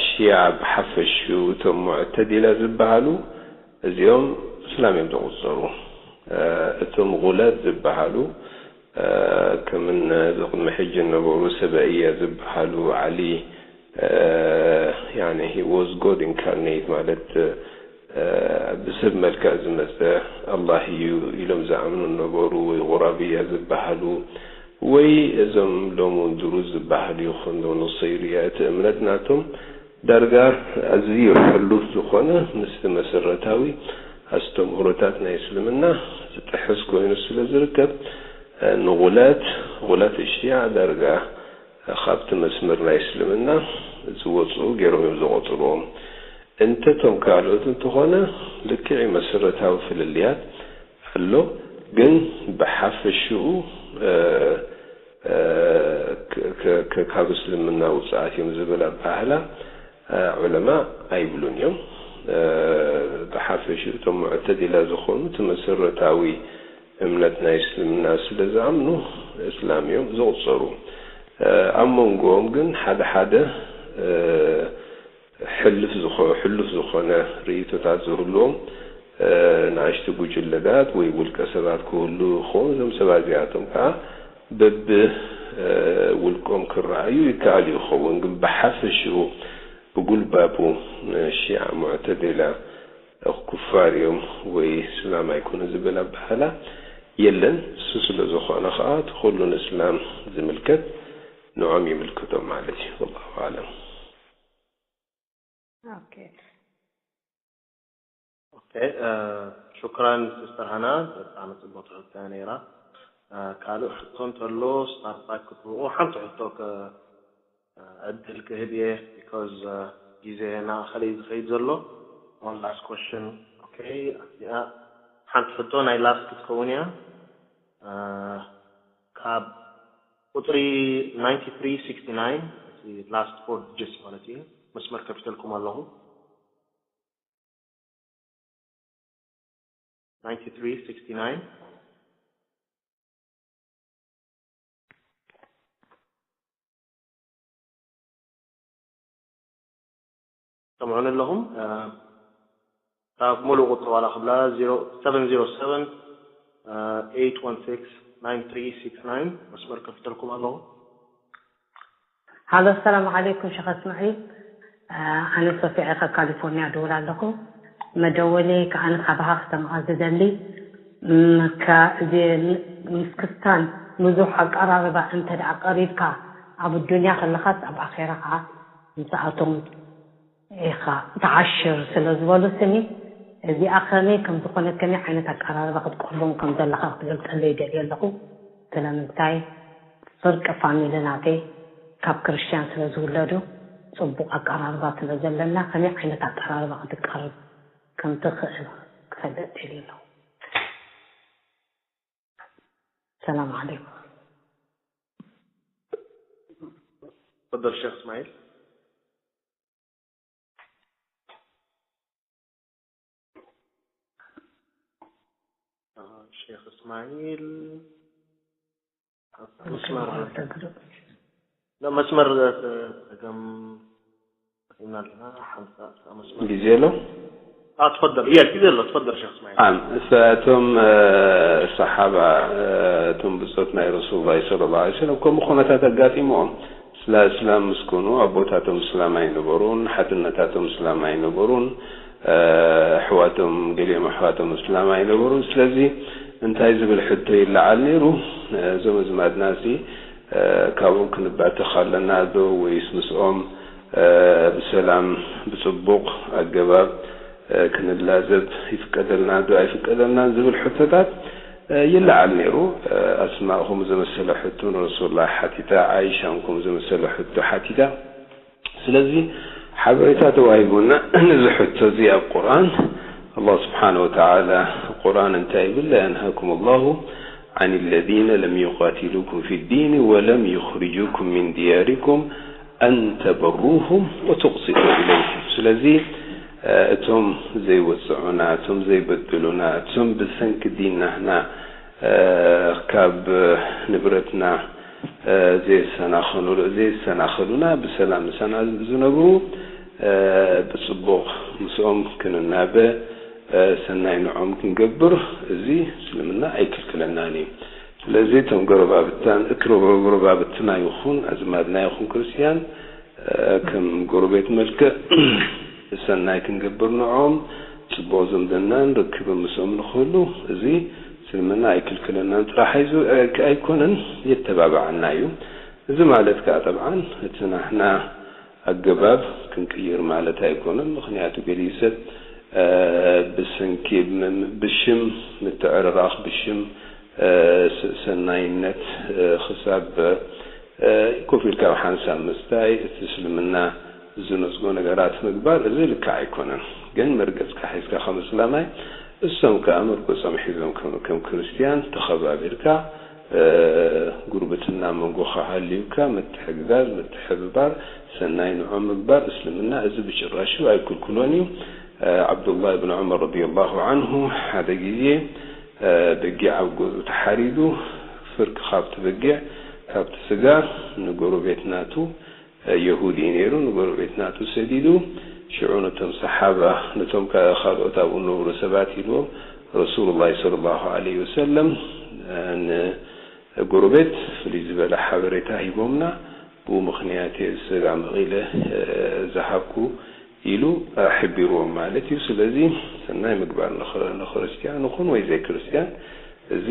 ሺዓ ብሓፈሽኡ እቶም ሙዕተዲላ ዝበሃሉ እዚኦም እስላም እዮም ዝቑጸሩ። እቶም ጉላት ዝበሃሉ ከምነ እዚ ቅድሚ ሕጂ ዝነበሩ ሰበእያ ዝበሃሉ ዓሊ ያኒ he was God incarnate ማለት ብሰብ መልክዕ ዝመፀ ኣላህ እዩ ኢሎም ዝኣምኑ ነበሩ ወይ ቁራብያ ዝበሃሉ ወይ እዞም ሎሚ እውን ድሩዝ ዝበሃሉ ይኹን ዶ ኑሰይርያ እቲ እምነት ናቶም ዳርጋ ኣዝዩ ሕሉፍ ዝኾነ ምስቲ መሰረታዊ ኣስተምህሮታት ናይ እስልምና ዝጥሕስ ኮይኑ ስለ ዝርከብ ንጉላት ጉላት እሽያ ዳርጋ ካብቲ መስመር ናይ እስልምና ዝወፅኡ ገይሮም እዮም ዝቆፅርዎም። እንተ እቶም ካልኦት እንተኾነ ልክዕ መሰረታዊ ፍልልያት ኣሎ፣ ግን ብሓፈሽኡ ካብ እስልምና ውፅኣት እዮም ዝብል ኣባህላ ዑለማ ኣይብሉን እዮም። ብሓፈሽኡ እቶም ሙዕተዚላ ዝኾኑ እቲ መሰረታዊ እምነት ናይ እስልምና ስለ ዝኣምኑ እስላም እዮም ዝቑፀሩ። ኣብ መንጎኦም ግን ሓደ ሓደ ሕልፍ ዝኾ- ሕሉፍ ዝኾነ ርእይቶታት ዝህልዎም ንኣሽቱ ጉጅለታት ወይ ውልቀ ሰባት ክህሉ ይኸውን። እዞም ሰባት እዚኣቶም ከዓ በብ ውልቆም ክረኣዩ ይከኣል ይኸውን፣ ግን ብሓፈሽኡ ብጉልባቡ ሺዓ ሙዕተዚላ ኩፋር እዮም ወይ እስላም ኣይኮኑ ዝብል ኣባህላ የለን። እሱ ስለ ዝኾነ ከዓ እቲ ኩሉ ንእስላም ዝምልከት ንዖም ይምልከቶም ማለት እዩ። ወላሁ ኣዕለም። ኦኬ ኦኬ እ፣ ሹክራን ሲስተር ሃና፣ ብጣዕሚ ጽቡቅ ሕቶ እያ ነይራ። እ፣ ካልእ ሕቶ እንተሎ ስታርባክ ክትብኡ ሓንቲ ሕቶ ከ ዕድል ክህብ እየ because ግዜ ናእኸለይ ዝኸይድ ዘሎ። One last question. Okay, እዚኣ ሓንቲ ሕቶ ናይ ላስት ክትከውን እያ። ካብ ቁፅሪ ninety three sixty nine እቲ last four digits ማለት እዩ መስመር ከፊተልኩም ኣለኹ። Ninety three sixty nine. ሰምዑኒ ኣለኹም? ካብ ሙሉእ ቁፅሪ ዋላ ክብላ seven zero seven eight one six nine three six nine መስመር ከፍተልኩም ኣለኹ። ሃሎ ሰላም ዓለይኩም ሸኽ እስማዒል። ኣነ ሶፊያ ካብ ካሊፎርኒያ ድውል ኣለኹ። መደወሊ ከዓኒ ካባኻ ክሰምዖ ዝደሊ ምስ ክስታን ብዙሕ ኣቀራርባ እንተ ደኣ ቀሪብካ ኣብ ዱንያ ከለኻስ ኣብ ኣኼራ ከዓ ምስኣቶም ኢኻ ተዓሽር ስለ ዝበሉ ስኒ እዚኣ ከመይ ከም ዝኾነት ከመይ ዓይነት ኣቀራርባ ክትቀርቦም ከም ዘለኻ ክትገልጸለይ ይደልየ ኣለኹ። ስለምንታይ ፍርቂ ፋሚሊ ናተይ ካብ ክርስትያን ስለ ዝውለዱ ጽቡቕ ኣቀራርባ ስለ ዘለና ከመይ ዓይነት ኣቀራርባ ክትቀርብ ከም ትኽእል ክፈልጥ ደልየ ኣለኹ። ሰላም ዓለይኩም። تفضل شيخ اسماعيل. آه، شيخ اسماعيل. مسمار. لا، مسمار، آه، كم قلنا لها حمزة، مسمار. ጊዜ ኣሎ اه تفضل، هي ጊዜ ኣሎ. تفضل شيخ اسماعيل. ዓም እቶም ሰሓባ እቶም ብፆት ናይ ረሱል ላ ስለ ላ ሰለም ከምኡ ኩነታት ኣጋጢሞም ስላ እስላም ምስ ኮኑ ኣቦታቶም እስላም ኣይነበሩን፣ ሓትነታቶም እስላም ኣይነበሩን፣ ኣሕዋቶም ገሊኦም ኣሕዋቶም እስላም ኣይነበሩን። ስለዚ እንታይ ዝብል ሕቶ ይለዓል ነይሩ? እዞም ኣዝማድና እዚ ካብኦም ክንባተኽ ኣለና ዶ ወይስ ምስኦም ብሰላም ብፅቡቕ ኣገባብ ክንላዘብ ይፍቀደልና ዶ ኣይፍቀደልናን ዝብል ሕቶታት ይለዓል ነይሩ። ኣስማእ ከምኡ ዘመሰለ ሕቶ ንረሱሉላህ ሓቲታ፣ ዓይሻ እውን ከምኡ ዘመሰለ ሕቶ ሓቲታ። ስለዚ ሓበሬታ ተዋሂቡና ነዚ ሕቶ እዚ ኣብ ቁርኣን ኣላህ ስብሓነ ወተዓላ ቁርኣን እንታይ ይብል? لا ينهاكم الله عن الذين لم يقاتلوكم في الدين ولم يخرجوكم من دياركم أن تبروهم وتقسطوا إليهم። ስለዚ እቶም ዘይወፅዑና፣ እቶም ዘይበድሉና፣ እቶም ብሰንኪ ዲንና ካብ ንብረትና ዘየሰናኸሉና ብሰላም ምሳና ዝነብሩ ብፅቡቕ ምስኦም ክንናበ ሰናይ ንዖም ክንገብር እዚ እስልምና ኣይክልክለናን እዩ። ስለዚ እቶም ጎረባብትና ይኹን ኣዝማድና ይኹን ክርስትያን ከም ጎረቤት መልክዕ ሰናይ ክንገብር ንዖም ፅቡቕ ዝምድናን ርክብን ምስኦም ንክህሉ እዚ እስልምና ኣይክልክለናን ጥራሕ ኣይኮነን የተባብዓና እዩ። እዚ ማለት ከዓ ጠብዓን እቲ ናህና ኣገባብ ክንቅይር ማለት ኣይኮነን። ምክንያቱ ገሊኡ ሰብ ብሰንኪ ብሽም ምትዕርራኽ ብሽም ሰናይነት ክሳብ ኮፍ ኢልካ ኣብ ሓንሳብ ምስታይ እቲ እስልምና ዝነፅጎ ነገራት ምግባር እዚ ልክዕ ኣይኮነን። ግን መርገፅካ ሒዝካ ከም እስላማይ እሶም ከዓ መርገፆም ሒዞም ከም ክርስትያን ተኸባቢርካ ጉርብትና መንጎኻ ሃልዩካ ምትሕግጋዝ፣ ምትሕብባር፣ ሰናይ ንዖም ምግባር እስልምና እዚ ብጭራሹ ኣይክልክሎን እዩ። ዓብዱላህ ብን ዑመር ረዲየላሁ ዓንሁ ሓደ ግዜ በጊዕ ኣብ ገዝኡ ተሓሪዱ ፍርቂ ካብቲ በጊዕ ካብቲ ስጋ ንጎረቤት ናቱ የሁድ እዩ ነይሩ ንጎረቤት ናቱ ሰዲዱ ሽዑ ነቶም ሰሓባ ነቶም ካልኦት ኣብኡ ነብሩ ሰባት ኢልዎም ረሱሉላህ ሰለላሁ ዓለይሂ ወሰለም ንጎረቤት ፍልይ ዝበለ ሓበሬታ ሂቦምና ብኡ ምኽንያት እየ ስጋ መቒለ ዝሃብኩ ኢሉ ኣሕቢርዎም ማለት እዩ። ስለዚ ሰናይ ምግባር ንክርስትያን ይኹን ወይ ዘይክርስትያን እዚ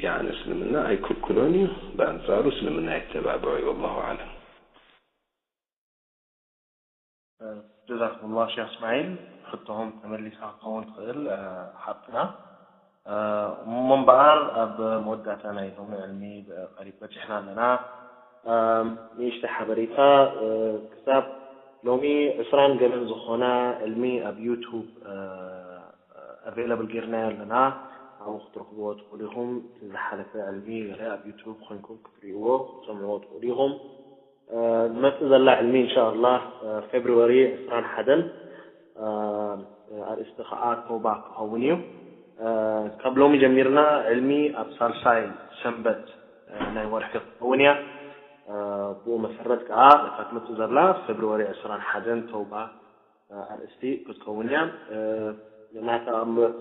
ያኒ እስልምና ኣይክልክሎን እዩ። ብኣንፃሩ እስልምና የተባብዖ እዩ። ወላሁ ኣዕለም። ጀዛኩሙላህ ሼክ እስማዒል፣ ሕቶኹም ተመሊሳ ክትኸውን ትኽእል ሓብትና። እሞ እምበኣር ኣብ መወዳእታ ናይ ሎሚ ዕልሚ ቀሪብ በፂሕና ኣለና። ንእሽተ ሓበሬታ ክሳብ ሎሚ ዕስራን ገለን ዝኾና ዕልሚ ኣብ ዩቱብ ኣቬለብል ጌርናዮ ኣለና። ኣብኡ ክትረኽብዎ ትኽእሉ ኢኹም። እቲ ዝሓለፈ ዕልሚ ገለ ኣብ ዩቱብ ኮይንኩም ክትርእይዎ ክትሰምዕዎ ትኽእሉ ኢኹም። ዝመፅእ ዘላ ዕልሚ እንሻኣላህ ፌብርዋሪ ዕስራን ሓደን ኣርእስቲ ከዓ ተውባ ክኸውን እዩ። ካብ ሎሚ ጀሚርና ዕልሚ ኣብ ሳልሳይ ሰንበት ናይ ወርሒ ክትኸውን እያ። ብኡ መሰረት ከዓ እታ ትመፅእ ዘላ ፌብርዋሪ ዕስራን ሓደን ተውባ ኣርእስቲ ክትከውን እያ። ናታ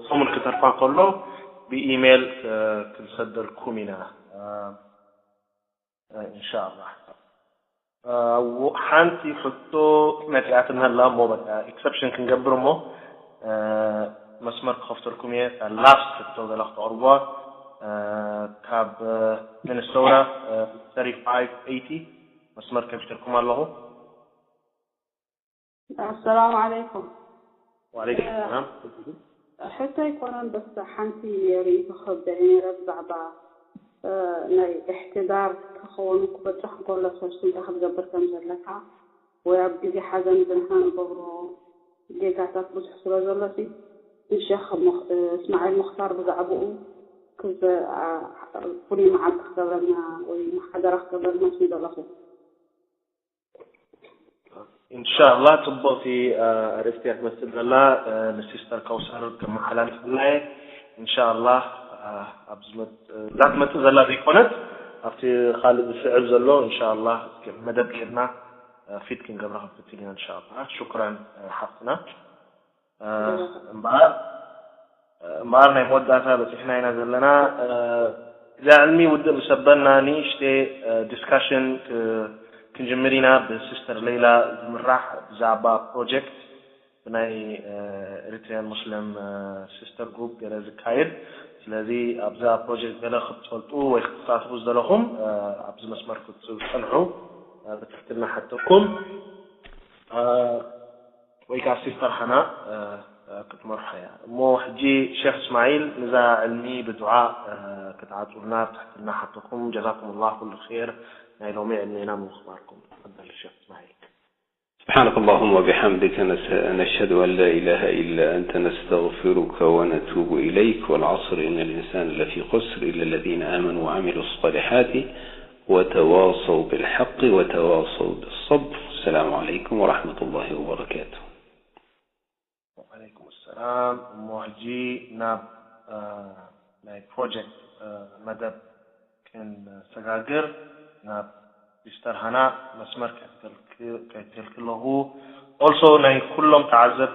ሰሙን ክተርፋ ከሎ ብኢሜይል ክንሰደልኩም ኢና እንሻኣላህ። ሓንቲ ሕቶ መፂኣትና ኣላ እሞ በቃ ኤክሰፕሽን ክንገብር እሞ መስመር ክኸፍተልኩም እየ። ላስት ሕቶ ገላ ክተቕርቧ ካብ ሚኒሶታ ሰሪ ፋይቭ ኤይቲ መስመር ከፊተልኩም ኣለኹ። السلام عليكم. وعليكم السلام. ሕቶ ኣይኮነን፣ በስ ሓንቲ ርእይቶ ክህብ ደልየ ነይረ ብዛዕባ ናይ እሕትዳር ክኸውን ክበፅሕ እንከሎ ሰብ እንታይ ክትገብር ከም ዘለካ ወይ ኣብ ግዜ ሓዘን ብንሕና ንገብሮ ጌጋታት ብዙሕ ስለ ዘሎ ሲ ንሸኽ እስማዒል ሙኽታር ብዛዕባኡ ፍሉይ መዓልቲ ክገብረልና ወይ ሓደራ ክገብረልና ስም ዘለኹ። ኢንሻላህ ጽቡቕቲ ኣርእስቲ እያ ትመስል ዘላ። ንሲስተር ከውሰር ከመሓላልፍላ እየ። ኢንሻላህ እዛ ትመጽእ ዘላ ዘይኮነት ኣብቲ ካልእ ዝስዕብ ዘሎ ኢንሻላህ መደብ ጌርና ፊት ክንገብራ ክንፍትን ኢና ኢንሻላህ። ሽኩራን ሓፍትና። እምበኣር እምበኣር ናይ መወዳእታ በፂሕና ኢና ዘለና። እዛ ዕልሚ ውድእ ምስ ኣበልና ንእሽተይ ዲስካሽን ክንጅምር ኢና። ብሲስተር ሌላ ዝምራሕ ብዛዕባ ፕሮጀክት ብናይ ኤሪትሪያን ሙስሊም ሲስተር ግሩፕ ገለ ዝካየድ። ስለዚ ኣብዛ ፕሮጀክት ገለ ክትፈልጡ ወይ ክትሳተፉ ዝደለኹም ኣብዚ መስመር ክትፀንሑ ብትሕትና ሓተኩም። ወይ ከዓ ሲስተር ሃና ክትመርሖ እያ። እሞ ሕጂ ሼክ እስማዒል ንዛ ዕልሚ ብዱዓ ክትዓፁልና ብትሕትና ሓተኩም። ጀዛኩም ላሁ ኩሉ ር ናይ ሎሚ ዕልሜና ምምኽባርኩም። ተፈደል ሼክ እስማዒል። سبحانك اللهم وبحمدك نشهد أن لا إله إلا أنت نستغفرك ونتوب إليك والعصر إن الإنسان لفي خسر إلا الذين آمنوا وعملوا الصالحات وتواصوا بالحق وتواصوا بالصبر. السلام عليكم ورحمة الله وبركاته. وعليكم السلام. እሞ ሕጂ ናብ ናይ ፕሮጀክት መደብ ክንሰጋግር ናብ ሲስተር ሃና መስመር ከይትህልኪ ኣለኹ። ኦልሶ ናይ ኩሎም ተዓዘብ